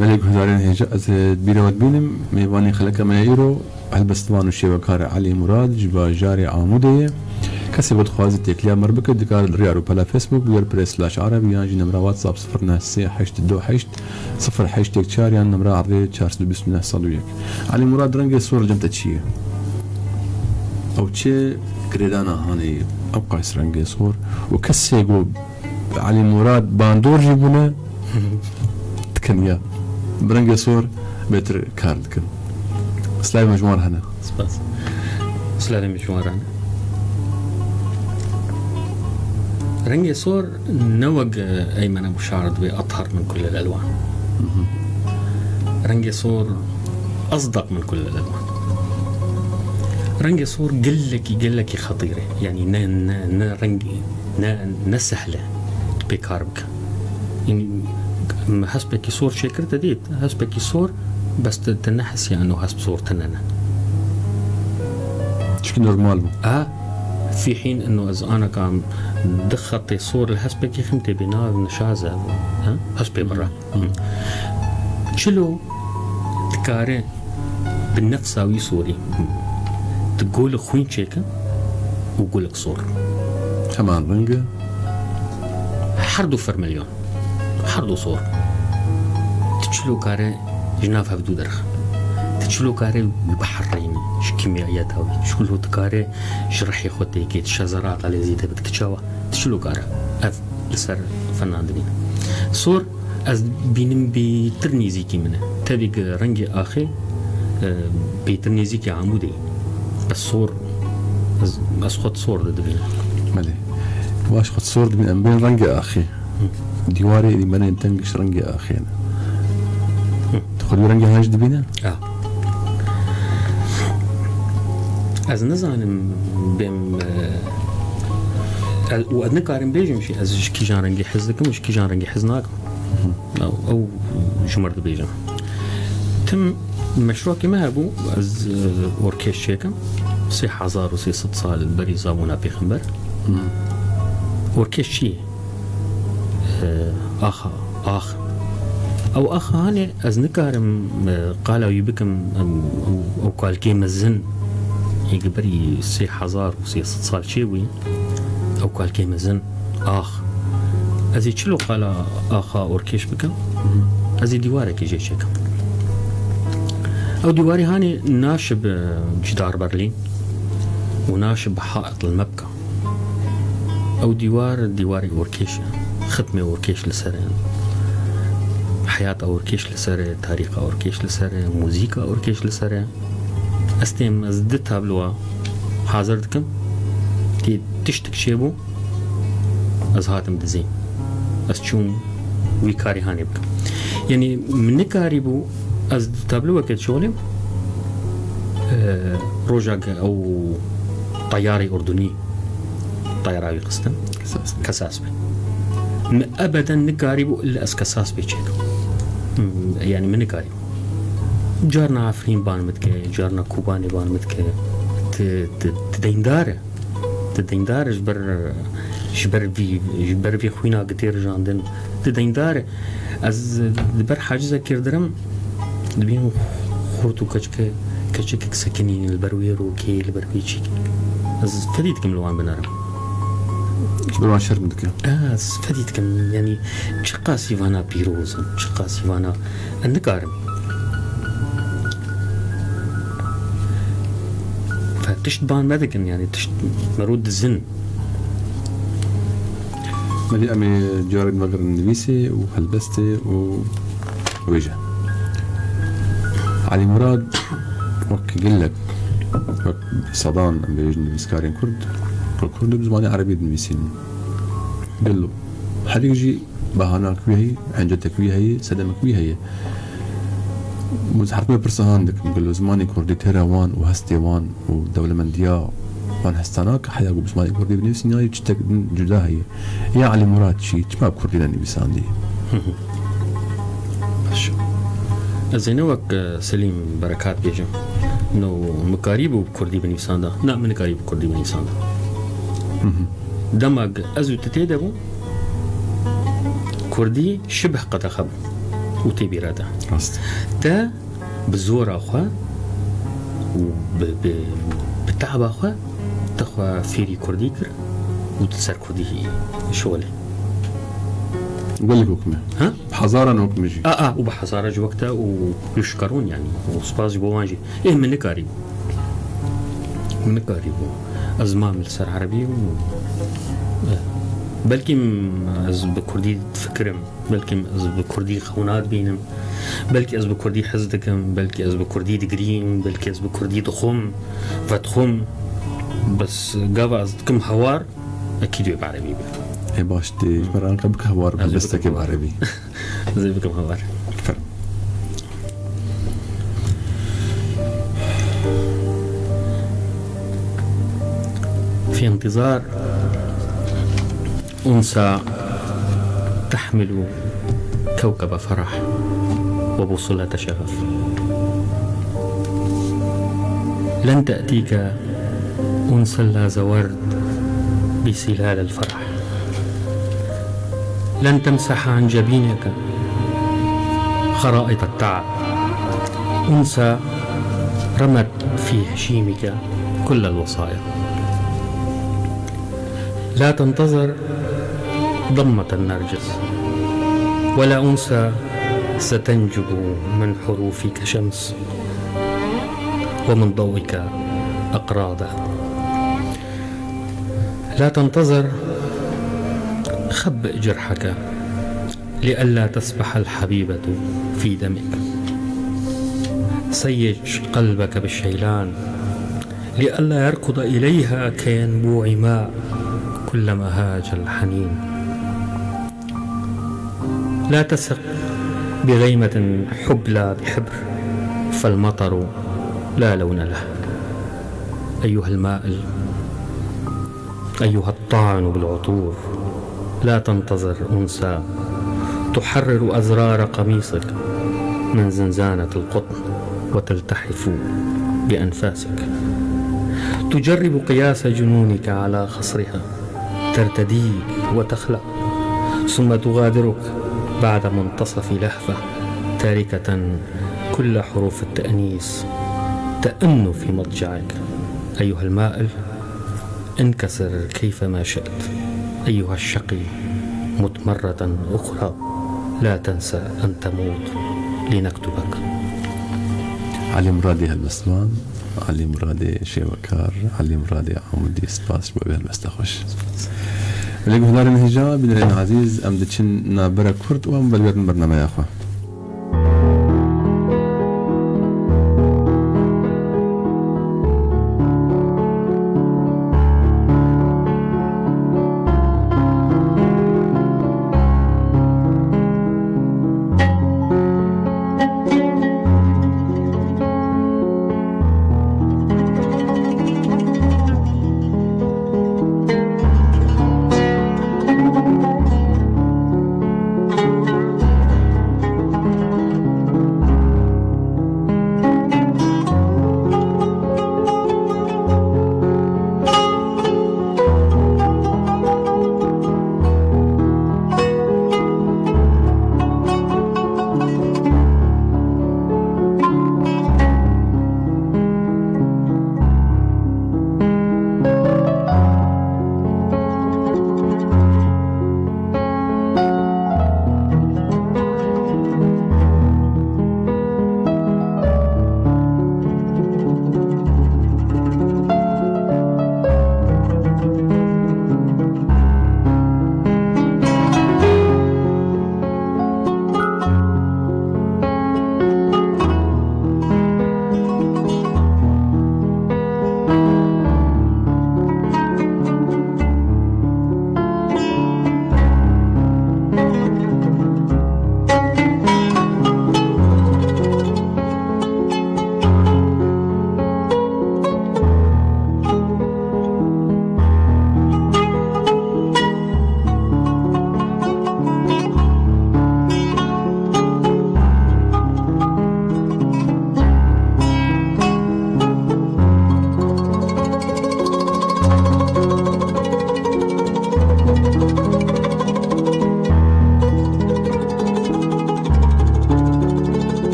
Belê guhdarên hêja, ez ê bîra we dibînim, mêvanê xeleka me ya îro, helbestvan û şêwekar Elî Murad ji bajarê Amûdê ye. Kesê ku dixwaze têkiliya me re bike, dikare li rêya rûpela Facebook, WordPress slash Arab, yan jî nemra WhatsApp sifir neh sê heşt du heşt sifir heşt yek çar yan nemra erdê çar sed û bîst neh sed û yek. Elî Murad, rengê sor cem te çi ye? Ew çi girêdana hanê ye? Ew qays rengê sor û kesê ku Elî Murad bandor jî bûne, dikin ya. Bi rengê sor bêtir kar dikin. Silavê me ji wan re hene. Spas. Silavê me ji wan re hene. Rengê sor ne wek, e, Eymen Ebû Şar dibê, "Athar min kullel elwan." Rengê sor asdaq min kullel elwan. Rengê sor gelekî, gelekî xetîr e. Yanî ne, ne, ne rengî, ne, ne sehl e pê kar bike. Yanî, me hespekî sor çêkir, te dît, hespekî sor, bes te, te nehesiya eno hesp sor tune ne. Çikî normal bû. A, fî hîn eno ez aneka du xetê sor li hespekî xim tê bê, na, ev nişaz e, ha? Hespê bira. Çilo dikare bi nefsa wî sorî, tu golik xwîn çêke û golik sor. Heman reng e. Her du fermelyon. Her du sor. Tu çilo kare ji nav hevdû derxe. Tu çilo kare wî biherrînî ji kîmyayeta wî. Çilo dikare ji rihê xwe têkê, tu şezera qelêzî te bidike çawa. Tu çilo kare. Ev li ser fena dibîne. Sor, ez bînim bêtir nêzîkî min e. Tevî ku rengê axê, e, bêtir nêzîkî Amûdê ye. Ez sor, ez, ez xwe sor de dibînim. Belê. Baş, xwe sor dibîn, em bên rengê axê. Dîwarê êdî me tên teng ji rengê axê ne. Tu xwe dî rengê han jî dibîne? Ya. Ez nizanim bêm, e, ez, û ez nikarim bêjim jî, ez ji kîjan rengî hez dikim û ji kîjan rengî hez nakim. Ew, ew ji mir dibêjim. Tim meşrokê me hebû, ez, e, orkêş çêkim. Sê hezar û sê sed sal berî zabûna pêxember. Orkêş çi ye? E, axa, ax. Ew axa hanê ez nikarim, e, qala wî bikim, em, ew, ew kalkê mezin, ê ki berî sê hezar û sê sed sal çêbûye. Ew kalkê mezin, ax. Ez ê çilo qala axa orkêş bikim, ez ê dîwarekê jê çêkim. Ew dîwarê hanê naşib, e, cîdar berlî û naşib haît li me bika. Ew dîwar, dîwarê orkêş e. Xitmê orkêş li ser e. Heyata orkêş li ser e, tarîxa orkêş li ser e, muzîka orkêş li ser e. Ez têm, ez di tabloa hazir dikim. Tê tiştik çêbû, ez hatim dizî. Ez çûm wî karî hanê bikim. Yanî min nikarîbû ez di tabloyeke çolê, e, rojek ew teyarê Urdunî, teyara wî xistin. Kesas be. Kesas be. Min ebeden nikarîbû illa ez kesas bê çêkim. Hmm, yanî min nikarîbû. Carna Efrîn ban min dike, carna Kobanê ban min dike. Ti, ti, ti deyndar e. Ti deyndar e ji ber, ji ber vî, ji ber vî xwîna ki tê rijandin. Ti deyndar e. Ez di ber hacizekê dirim, dibînim xort û keçike, keçikek sekinî li ber wê rokê, li ber wê çîkê. Ez fedî dikim li wan binerim. Ji ber wan şerm dike. Ez fedî dikim, yanî çiqas îvana pîroz in, çiqas îvana, ez nikarim. Fe tişt ban me dikin, yanî tişt mero dizin. Belê, em ê carek vegerin nivîsê û helbestê û wêje. Elî Murad, wek gelek, wek sedan, em bêjin nivîskarên Kurd, ku Kurd bi zimanê Erebî dinivîsînin. Gelo, herî jî bahanak wî heye, hencetek wî heye, sedemek wî heye. Min heft me pirsa han dikim, gelo zimanê Kurdî têra wan û hestê wan û dewlemendiya wan hestana ki heya ku bi zimanê Kurdî binivîsin, ya çitek din cuda heye. Ya Elî Murad çi, çima bi Kurdî nenivîsandiye? Baş. Ez ê ne wek, e, Selîm Berekat bêjim. No, min karîbû bi Kurdî binivîsanda. Na, min nikarîbû bi Kurdî binivîsanda. Dema ez û tu tê de bûn, Kurdî şibih qedexe bû û tê bîra de. Rast. Te bi zora xwe û bi, bi, bi te'ba xwe Te xwe fêrî kurdî kir û tu ser kurdî şolê. Gelek hukme. Ha? Hezaran hukme jî. A, a, û bi hezara ji wekte û luşkarûn, yanî, û spas ji bo wan jî. Ê, min nikarî. Min nikarî bû. Ez mam li ser erebî û, eh, belkî ez bi kurdî difikirim. Belkî ez bi kurdî xewna dibînim. Belkî ez bi kurdî hez dikim. Belkî ez bi kurdî digirîm. Belkî ez bi kurdî dixwim. Vedixwim. Bes gava ez dikim hawar, ekîd wê bi erebî be. Ê baş, tê ji me re anka bike hawar bi, ez ê bestekê bikim bi hawar. Erebî. Ez ê bikim hawar. Fermo. في انتظار أنثى تحمل كوكب فرح وبوصلة شغف. لن تأتيك أنثى لا زورد بسلال الفرح. لن تمسح عن جبينك خرائط التعب. أنثى رمت في هشيمك كل الوصايا. لا تنتظر ضمة النرجس، ولا أنثى ستنجب من حروفك شمس ومن ضوئك أقراضا. لا تنتظر، خبئ جرحك لئلا تسبح الحبيبة في دمك. سيج قلبك بالشيلان لئلا يركض إليها كينبوع ماء كلما هاج الحنين. لا تثق بغيمة حبلى بحبر، فالمطر لا لون له. أيها المائل، أيها الطاعن بالعطور، لا تنتظر أنثى تحرر أزرار قميصك من زنزانة القطن وتلتحف بأنفاسك. تجرب قياس جنونك على خصرها، ترتديك وتخلع، ثم تغادرك بعد منتصف لهفة، تاركة كل حروف التأنيث تأن في مضجعك. أيها المائل، انكسر كيفما شئت. أيها الشقي، مت مرة أخرى، لا تنسى أن تموت لنكتبك. Elî Muradê helbestvan, Elî Muradê şêwekar, Elî Muradê Amûdî, spas ji bo vê helbesta xweş. Lê guhdarên hêja, bînerên ezîz, em diçin navbera kurt û em vedigerdin bernameya xwe.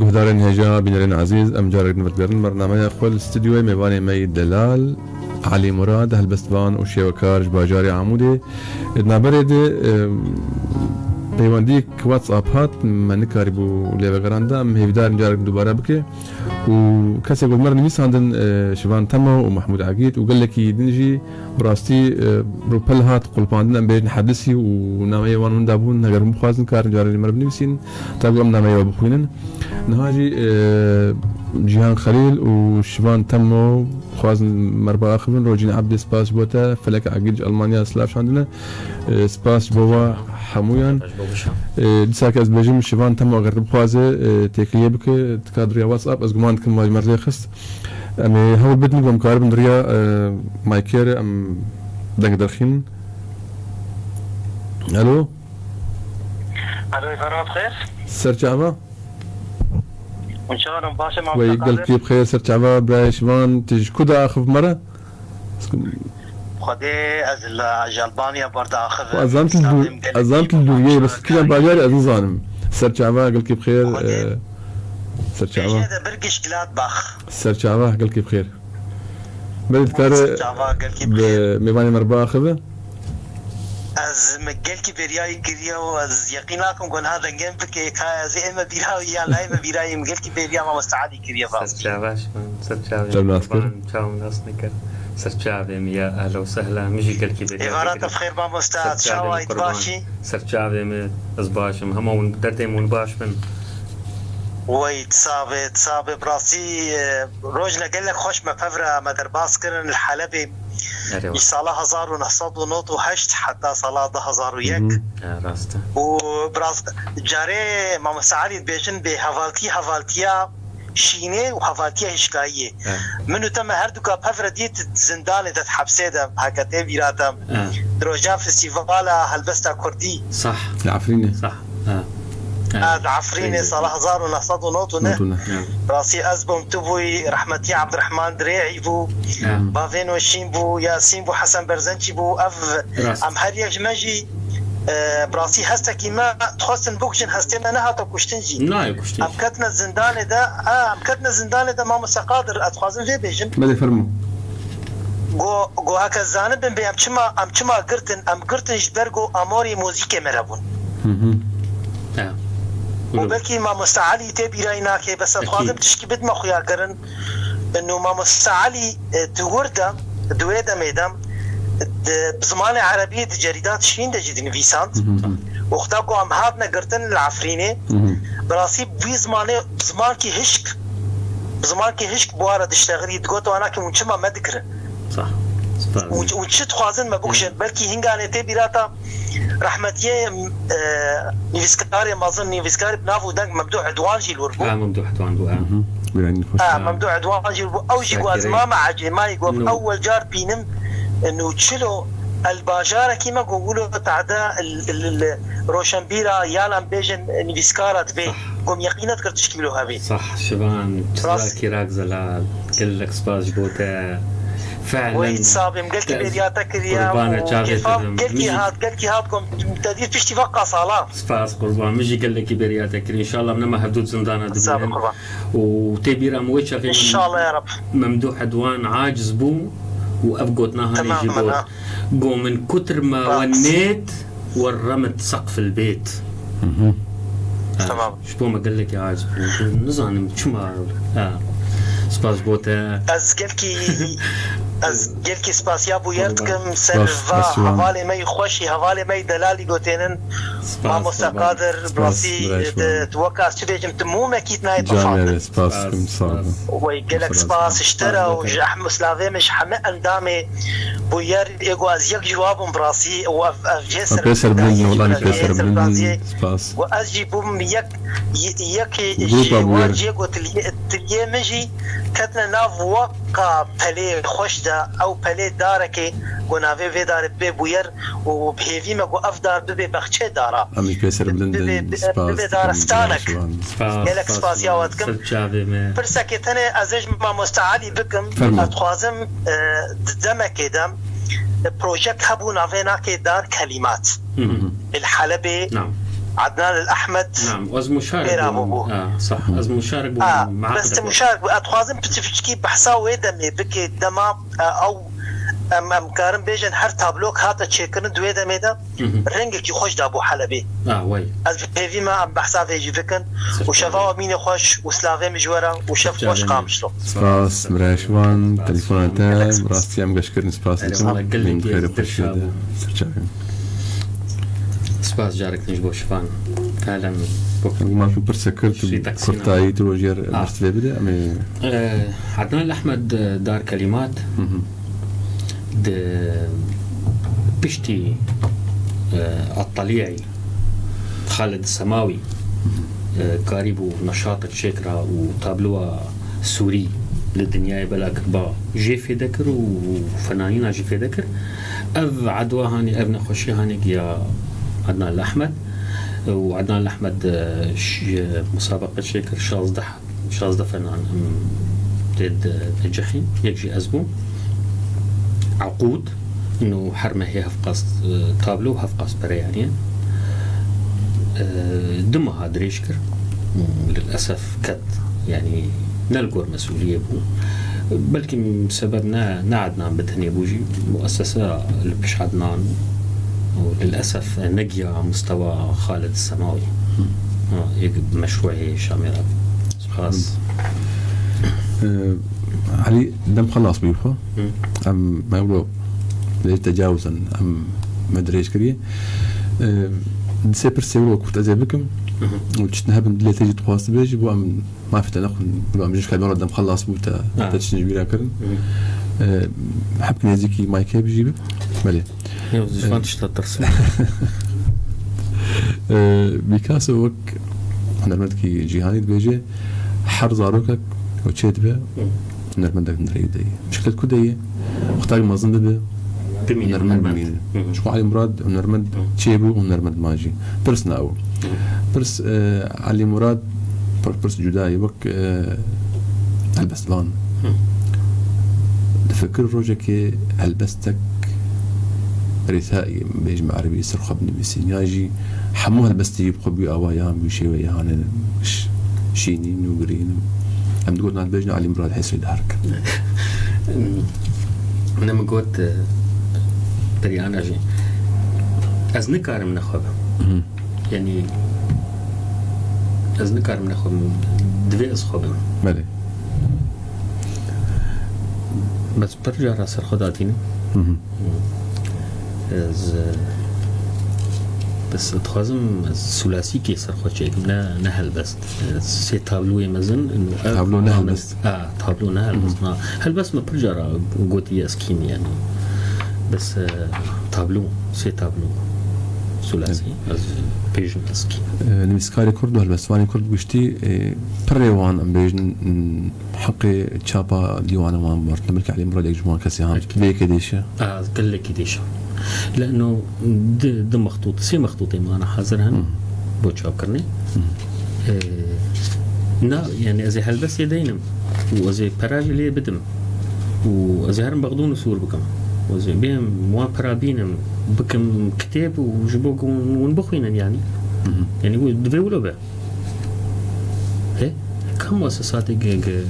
Guhdarên hêja, bînerên ezîz, em carek din vegerin bernameya xwe li stûdyoyê mêvanê me yî delal, Elî Murad, helbestvan û şêwekar ji bajarê Amûdê. Di navberê de, em, peywendiyek WhatsApp hat, me nikarîbû lê vegeranda, em hêvîdar in carek dubare bike. Û kesê ku li me re nivîsandin, e, Şivan Temo û Mehmûd Egîd û gelekî din jî, bi rastî, e, rûpel hat qulpandin, em bêjin hedisî û nameyê wan winda bûn, heger hûn bixwazin, karin carê li me re binivîsîn. Tabi em nameyê we bixwînin. Niha jî, e, Cîhan Xelîl û Şivan Temo xwazin merba axivin. Rojîn Ebdê, spas ji bo te. Felek Egîd ji Almanya silav şandine. E, spas ji bo we hemûyan. Spas ji bo we. E, dîsa ke ez bêjim, Şivan Temo eger bixwaze, e, têkiliyê bike, dika di riya WhatsApp, ez guman dikim vaj mercê xist. Em ê hewl bidin ku em karibin di riya, e, maykê re em deng derxînin. Alo? Alo, Ferhat xêr. Ser çava? Hûn çawa ne? Baş e, Wey, mamoste Qadir? Gelkî bi xêr, ser çava, birayê Şivan, tu ji ku diaxiv me re? Xwedê ez li, ji Albanya ber diaxivim. Xwe ez zan tu li dûr-, Slavê ez zan tu li dûriyê, bes tu kîjan bajarî ez nizanim. Ser çava, gelkî bi xêr, Xwedê e, ser çava. Bêje de bir Gişgladbach. Ser çava, gelkî bi xêr. Belê dikare Ser çava, gelkî bi bi xêr. Mêvanê me re biaxive. Ez me gelkî bêriyayî kiriye û ez yeqîn nakim ku niha dengê min bike, ka ez ê me bîra wî yan nayê me bîra wî, min gelkî bêriya mamoste Elî kiriye, Ser rastî. Çava, Şivan, ser çavê Çav min nas kir. Çav nas nekir. Ser çavê min ya ehla û sehla, min jî gelkî bêriya Êvara te kir. Bi xêr mamoste, Ser çava çavê min yî, tu qurban. Baş î? Ser çavê min, ez baş im. Hema hûn, derdê min hûn baş bin. Wey, tu sax bî, tu sax bî, bi rastî, e, rojne gelek xweş me pevra me derbas kirin li Helebê. Erê, Ji sala hezar û neh sed û nod û heşt heta sala du hezar û yek. Mhm. E, rast e. Û bi rast, carê mamoste Elî dibêjin bê hevaltî hevaltiya şînê û hevaltiya hişkayiyê. E. Min û te me her duka pevre dît di zindanê de, di hepsê de, heke tê bîra te. E. Di roja festîvala helbesta kurdî. Sah. Li Efrînê. Sah. Ha. Ha, di Efrînê sala hezar û neh sed û nod û neh. Nod û neh. Ha. Rastî ez bûm, tu bûyî, rehmetî Ebdirehman Dirê'î bû, Ha. bavê Noşîn bû, Yasîn bû, Hesen Berzençî bû, ev Rast. em her yek ji me jî, e, bi rastî hestekî me dixwestin bikujin, hestê me nehata kuştin jî. Nayê kuştin Em jî. ketine zindanê de, ha, em ketine zindanê de, mamoste Qadir, ez dixwazim vê bêjim. Belê, fermo. Go, go heke zanibin bê em çima, em çima girtin, em girtin ji ber go amorê muzîkê me re bûn. Hı hı. Ya. Û belkî mamoste Elî tê bîrayî nake, bes ez Ekîd. dixwazim tişkî bidime xuyakirin. Ino mamoste Elî, e, di wir de, di wê demê de, di, bi zimanê erebî di cerîdat şîn de jî dinivîsand. Hı hı. Wexta ku em hatine girtin li Efrînê, Hı hı. bi rastî vî zimanê, zimankî hişk, zimankî hişk bi wan re diştexilî, digot wana ki hûn çima me dikirin? Sah. Spas. Û, û çi dixwazin me bikujin? Belkî hinganê tê bîra te rehmetiyê, e, nivîskarê mezin, nivîskarê bi nav û deng Memdûh Edwan jî li wir bû. Ha, Memdûh Edwan bû, ha. Hı hı. Wî rengî xweş. Ha, Memdûh Edwan jî li wir bû. Ew jî got, ez mama ecêmayî got, No. ewel car bînim, e, nû çilo el bajarekî me got, wilo tehde el, el, el, roşenbîra, yan em bêjin, e, nivîskara dibê. Sah. Got, em yeqîn nedikir tişkî wilo hebê. Sah, Şivan, Rast. Çizakî Rak Zelal. Gelek spas ji bo te. Fehlen Wey, sabê min gelkî te bêriya te kiriye qurbana û çavê kêfa te min bim. gelkî Min jî hat, gelkî hat kom te dît piştî veqa sala. Spas qurban, min jî gelekî bêriya te kir. Înşallah nema hevdû zindana Sağ ol dibînin. qurban. Û tê bîra min wê çaxê min Înşallah ya Rab. Memdûh Edwan aciz bû û ev gotina hanê Tamam, jî got. ha. Go min kutir ma Rast. we nêt we remit seqf il bêt. Hı hı. Ha, Tamam. Ji bo me gelekî aciz bû. Nizanim çima. Ha. Spas bo te. Ez gelkî, ez gelkî spasiya bûyer Qurban. dikim ser Spas, va spas, Şivan. hevalê me yî xweşî, hevalê me yî delalî gotênin. Spas, Mamoste qurban. Qadir, Spas, birasî, birayê Şivan. tu, tu weka ez çi bêjim, tu mûmekî nayê Canê tefandin. re, spas Spas, dikim, sağ spas. olun. Wey, gelek Spas. spas ji te re û ji Em-, Slavê me, ji heme endamê bûyer ê ku ez yek ji wa bûm birasî û ev, ev jê Em pê ser serbaziyê bilind, wela em pê ser bilind. Spas. Û ez jî bûm yek, y-, yekê Grupa ji wan bûyer. jê ku tiliyê, tiliyê min jî ketine nav weqa pelê xweş de, ew pelê darekê ku navê vê darê bê bûyer û bi hêvî me ku ev dar bibe bexçê dara. Em jî pê ser bilind in. Bibe, bibe, Spas bibe dikim, daristanek. Şivan. Spas, Gelek spas, spasiya we dikim. Ser çavê me. Pirsekê tenê ez ê ji mamoste Elî bikim. Fermo. Ez dixwazim, e, di demekê de, e, projek hebû navê nake Dar Kelimat. Hı hı. Li Helebê. Nam. Adnan el Ahmed. Naam, ez muşarek bûm. Pêra bû. Ah, sah. Ez muşarek bûm. Ah, bes te muşarek bû. Ez dixwazim piçî piçikî behsa wê demê bike. Dema, eh, ew, em, em karin bêjin her tablok hate çêkirin di wê demê de rengekî xweş dabû Helebê. Ah, wey. Ez bi pêvî me em behsa vê jî bikin. Û şeva we mînê xweş û silavê min ji we re û şev xweş Qamişlo. Spas, Mira Şivan, telefona te, bi rastî em geş kirin, spas dikim. Min xêr û xweşiyê de. Spas carek din ji bo Şivan. Helen, Em ma ku pirse kir, tu kurtayî tu jêr birs lê bide, em ê Eh, Adnan Ahmed, eh, dar kelimat di piştî, eh, At-Talî'î Xalid Semawî, eh, karîbû neşatek çêkira û tabloya Sûrî li dinyayê bela kiriba jê fêde kir û fenanîna jî fêde kir. Ev edwa hanê, ev nexweşî hanê giya Adnan Ahmed û Adnan Ahmed, eh, ş-, musabeqe çêkir şazdeh şazdeh fenan, em, tê di, di cihî, yek jî ez bûm. Eqûd, ino her mehê hevqas, e, tablo û hevqas pere, yanî, e, du meha dirêj kir. Lilesef ket, yanî, ne li gor mesûliyê bû. Belkî sebeb ne, ne Adnan bi tenê bû jî, muessese li pişt Adnan û lilesef negiya mustewa Xalid Semawî. Ha, yek meşrûê Şamê re. Spas. Ee, Elî, dem xelas bû xwe. Hı. Em me wilo lê tecawuz in, em me dirêj kiriye. Ee, di sê pirsê wilo ku ez ê bikim, Hı hı. û çitin hebin dilê te jî dixwast bêjî, bo em mafê te nexwin, bo em jî ji xeybana dem xelas bû te, Ha. te çitin ji bîra kirin. Hı. Ee, hep nêzîkî maykê bijî bi. Belê. Yok, zivan tişta tirsim. Ee, Picasso wek hunermendekî cîhanî dibêje, her zarokek ku çê dibe, hunermendek nirê de ye. Şikil ku de ye, wextak mezin dibe, Bimîne hunermend hunermend. bimîne. Hı hı. Ji xwe Elî Murad hunermend Hı. çê bû, hunermend ma jî. Pirs na ew. Hı. Pirs, e, Elî Murad, pir-, pirs cuda ye. Wek, e, helbestvan. Hı. Difikir rojekê helbestek rîtayî, bêjim erebî, ser xwe binivîsîn. Ya jî hemû helbestê bi xwe bû awa yan, bû şêwe yan, ş-, şînîn û girîn. Em digotin, dibêjin Elî Murad Hêsrî diherikin. Ne min got, e, periyana jî. Ez nikarim nexwe bim. Hı. Yanî, ez nikarim nexwe bim. Divê ez xwe bim. Belê. Bes pir cara ser xwe datînim. Hı hı. Ez, e, bes dixwazim ez sûlasîkê ser xwe çêkim, ne, ne helbest. E, sê tabloyê mezin, ino ev Tablo ne helbest. A, tablo ne helbest. Hı hı. Na, helbest me pir cara gotiye ez kî me, yanî. Bes, e, tablo, sê tablo sûlasî, Evet. ez bêjim ez kî me. E, nivîskarê Kurd û helbestvanê Kurd giştî, e, pirê wan, em bêjin, m, Heqê çapa dîwana wan bi me re tine, belkî Elî Murad yek ji wan kesê han. Belkî. Vê yekê dêşe. A, gelekî dêşe. Leno di, di mextût, sê mextûtê mane hazir hene. Hı. Bo çapkirinê. Hı. Ee, na, yani ez ê helbestê deynim. Û ez ê pera jî lê bidim. Û ez ê herim Bexdûn û Sûr bikim. Û ez ê bêm wan pera bînim, bikim kitêb û ji bo ku hûn, hûn bixwînin yani. Hı hı. Yani wê divê wilo be. He? Kam muessesatê ge-, ge-,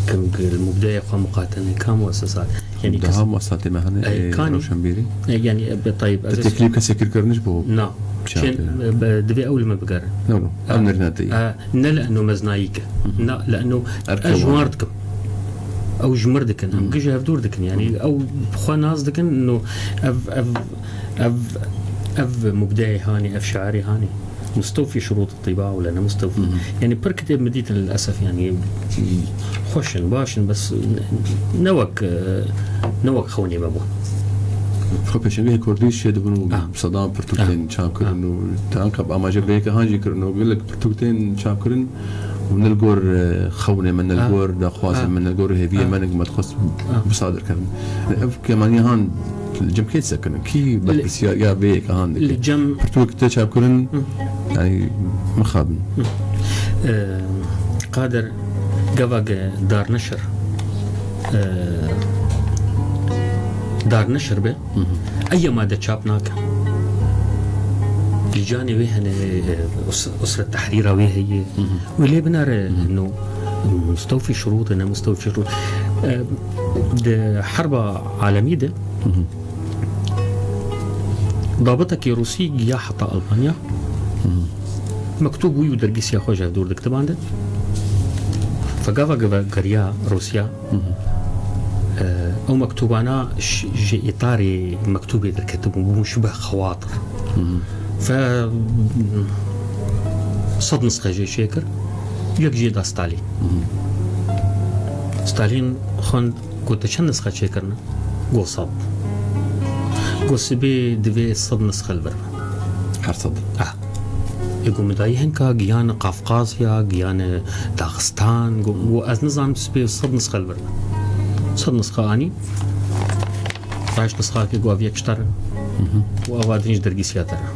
ge-, ge-, li mubdeyê xwe muqate ne? Kam muessesat? Yani Daha kes- muessesatê me hene, Ey, e, kanî? Roşenbîrî. E, yani, e, be, tayib, Te ez teklîf kesê kir kiriniş bo Na. çi Çen, yaptı? e, be, divê ew li me bigerin. No, no. Ha. Em nerine te. Ha, ne li eno meznayî ke. Hı hı. Na, li eno Erke ez ji wan. wan dikim. Ew ji mir dikin. Em Hı. gije hevdûr dikin. Yani, Hı. ew xwe nas dikin. No, ev, ev, ev, ev mubdeyê hanî, ev şairê hanî. مستوفي شروط الطباعة ولا نه مستوفي؟ مهم. يعني، pir kitêb min dîtin lilesef, yani, xweş in, baş in, bes ne, ne wek, e, ne wek xewnê me bûn. Xwe pêşengehê kurdî çêdibin û Ah. bi sedan pirtûk Ah. tên çap kirin Ah. û te anka bi amaje vê yekê han jî kirin û gelek pirtûk tên çap kirin û ne li gor, e, xewnê me, ne li Ah. gor daxwazê Ah. me, ne li gor hêviyê Ah. me, ne ku me dixwest Ah. bi sadir kevin. Ev kêmaniya han Li cem kê disekinin? Kî Li berpirsiyariya vê yeka han dike? Li cem Pirtûk te çapkirin, Hı. yani, mixabin. Hı. Ee, Qadir, gava ge Darneşir, ee, Darneşir be, Hı hı. eya made çap nake. Canê wê hene, e, us-, usret tehrîra wê heye. Wê lê binare, no, mustewfî şurût e, ne mustewfî şurût. E, di herba alemî de, dabitekî Rûsî giya heta Almanya. Mektûb wî û dergîsiya xwe ji hevdûr diktibandin. Fe gava geriya Rûsya, e, ew mektûbana ş-, ji îtarê mektûbê derketibûn, bûbûn şibeh xewatir. Fe sed nisxe jê çêkir, yek jê da Stalîn. Stalîn xwend, got, "Te çend nisxe çêkirine?" Got, "Sed." Got, "Sibê divê sed nisxe li vir be." Her sed. Ah. Ê, got, "Min dayî hinka giyane Qafqazya, giyane Daxistan." Got, got, "Ez nizanim, sibê sed nisxe li vir be." Sed nisxe anî. Raşt nisxakê, got, "Ev yek ji te re." Got, "Eva din ji dergîsiya te re."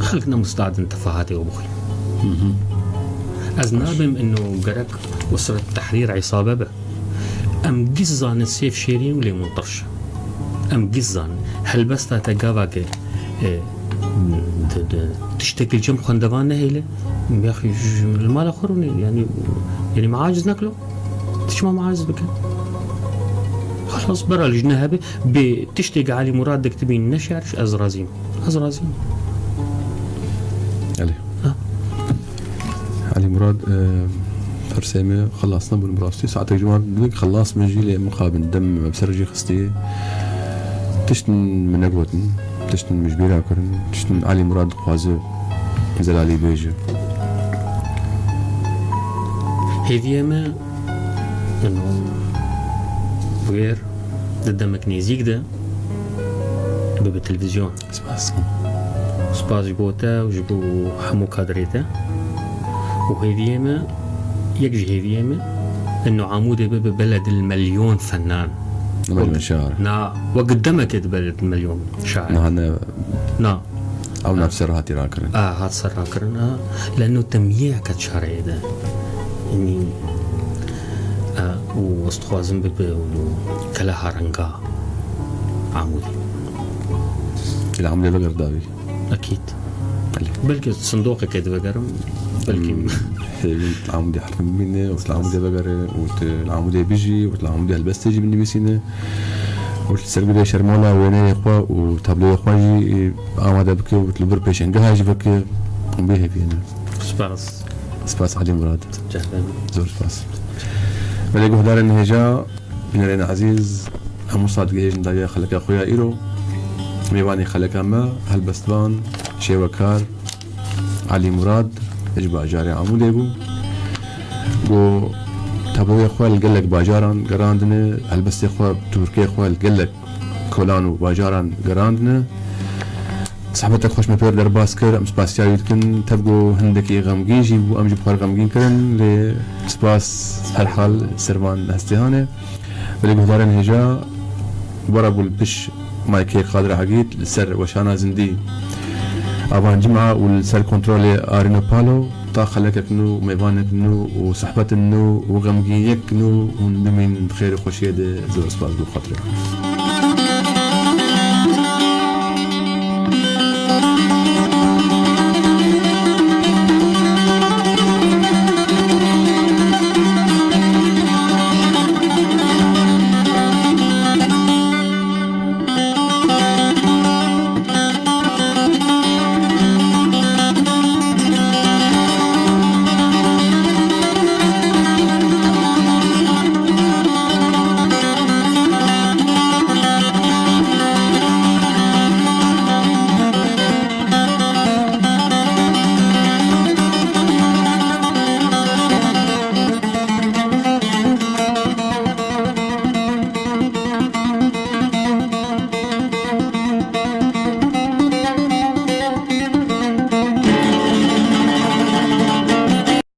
Xelk ne mustad in tefahatê we bixwîn. Ez nabêm ino gerek usret tehrîr îsabe be. Em giş zanin sêv şêrîn û lêmûn tirş. Em giş zanin. Helbesta te gava ke, e, di, di, tiştekî li cem xwendevan nehêle, em yaxî ji, ji, li mala xwe rûnê, yanî, yanî me aciz nekilo. Ti çima me aciz bike? Xelas, bera lijne hebe, bê tiştê ke Elî Murad diktibî neşer, ez razî me. Ez razî me. Elî. Ha? Elî Murad, e, pirsê me xelas nebûn bi rastî. Saetek ji wan dinik xelas min jî lê mixabin dem me bi ser jî xistî. Tiştin min negotin, tiştin min ji bîra kirin, tiştin Elî Murad dixwaze zelalî bêje. Hêviyê me, ino, wêr di demek nêzîk de bibe televîzyon. Spas. Spas ji bo te û ji bo hemû kadrê te. Û hêviyê me, yek ji hêviyê me, ino Amûdê bibe beled il melyon fenan. Melyon şair. Na, wek demekê di beled il melyon şair. Niha ne. Na. Ew nav ser hatî rakirin. A, hat ser rakirin, a. Leno temiyê heke çareyê de. Yanî, a, û ez dixwazim bibe û keleha renga Amûdê. Li Amûdê veger davî. Ekîd. Belê. Belkî sindoqekê divegerim, belkî. Hmm. Hêvî li Amûdê herim bimîne, û li Amûdê vegere, û tu li Amûdê bijî, û tu li Amûdê helbestê jî binivîsîne. Û li ser bidê şermala wêneyê xwe û tabloyê xwe jî, e, amade bike û li vir pêşengeha jî veke. Em bê hêviyê ne. Spas. Spas Elî Murad. Cehbem. Zor spas. Belê guhdarên hêja, bînerên ezîz, em wisa digihêjin dawiya xeleka xwe ya îro. Mêvanê xeleka me, helbestvan, şêwekar, Elî Murad ji bajarê Amûdê bû. Ku tabloyê xwe li gelek bajaran gerandine, helbestê xwe, tûrkê xwe li gelek kolan û bajaran gerandine. Zehmetek xweş me pêr derbas kir, em spasiya wî dikin. Tev ku hindekî xemgîn jî bû, em jî bi xwe re xemgîn kirin, lê spas herhal ser van hestê hane. Belê guhdarên hêja, were bû li piş maykê Qadir Egîd li ser weşana zindî a van cima û li ser kontrolê Arîno Palo, ta xelekek nû, mêvanek nû û sohbetin nû û xemgîniyek nû hûn bimîn di xêr û xweşiyê de. Zor spas bo xatirê.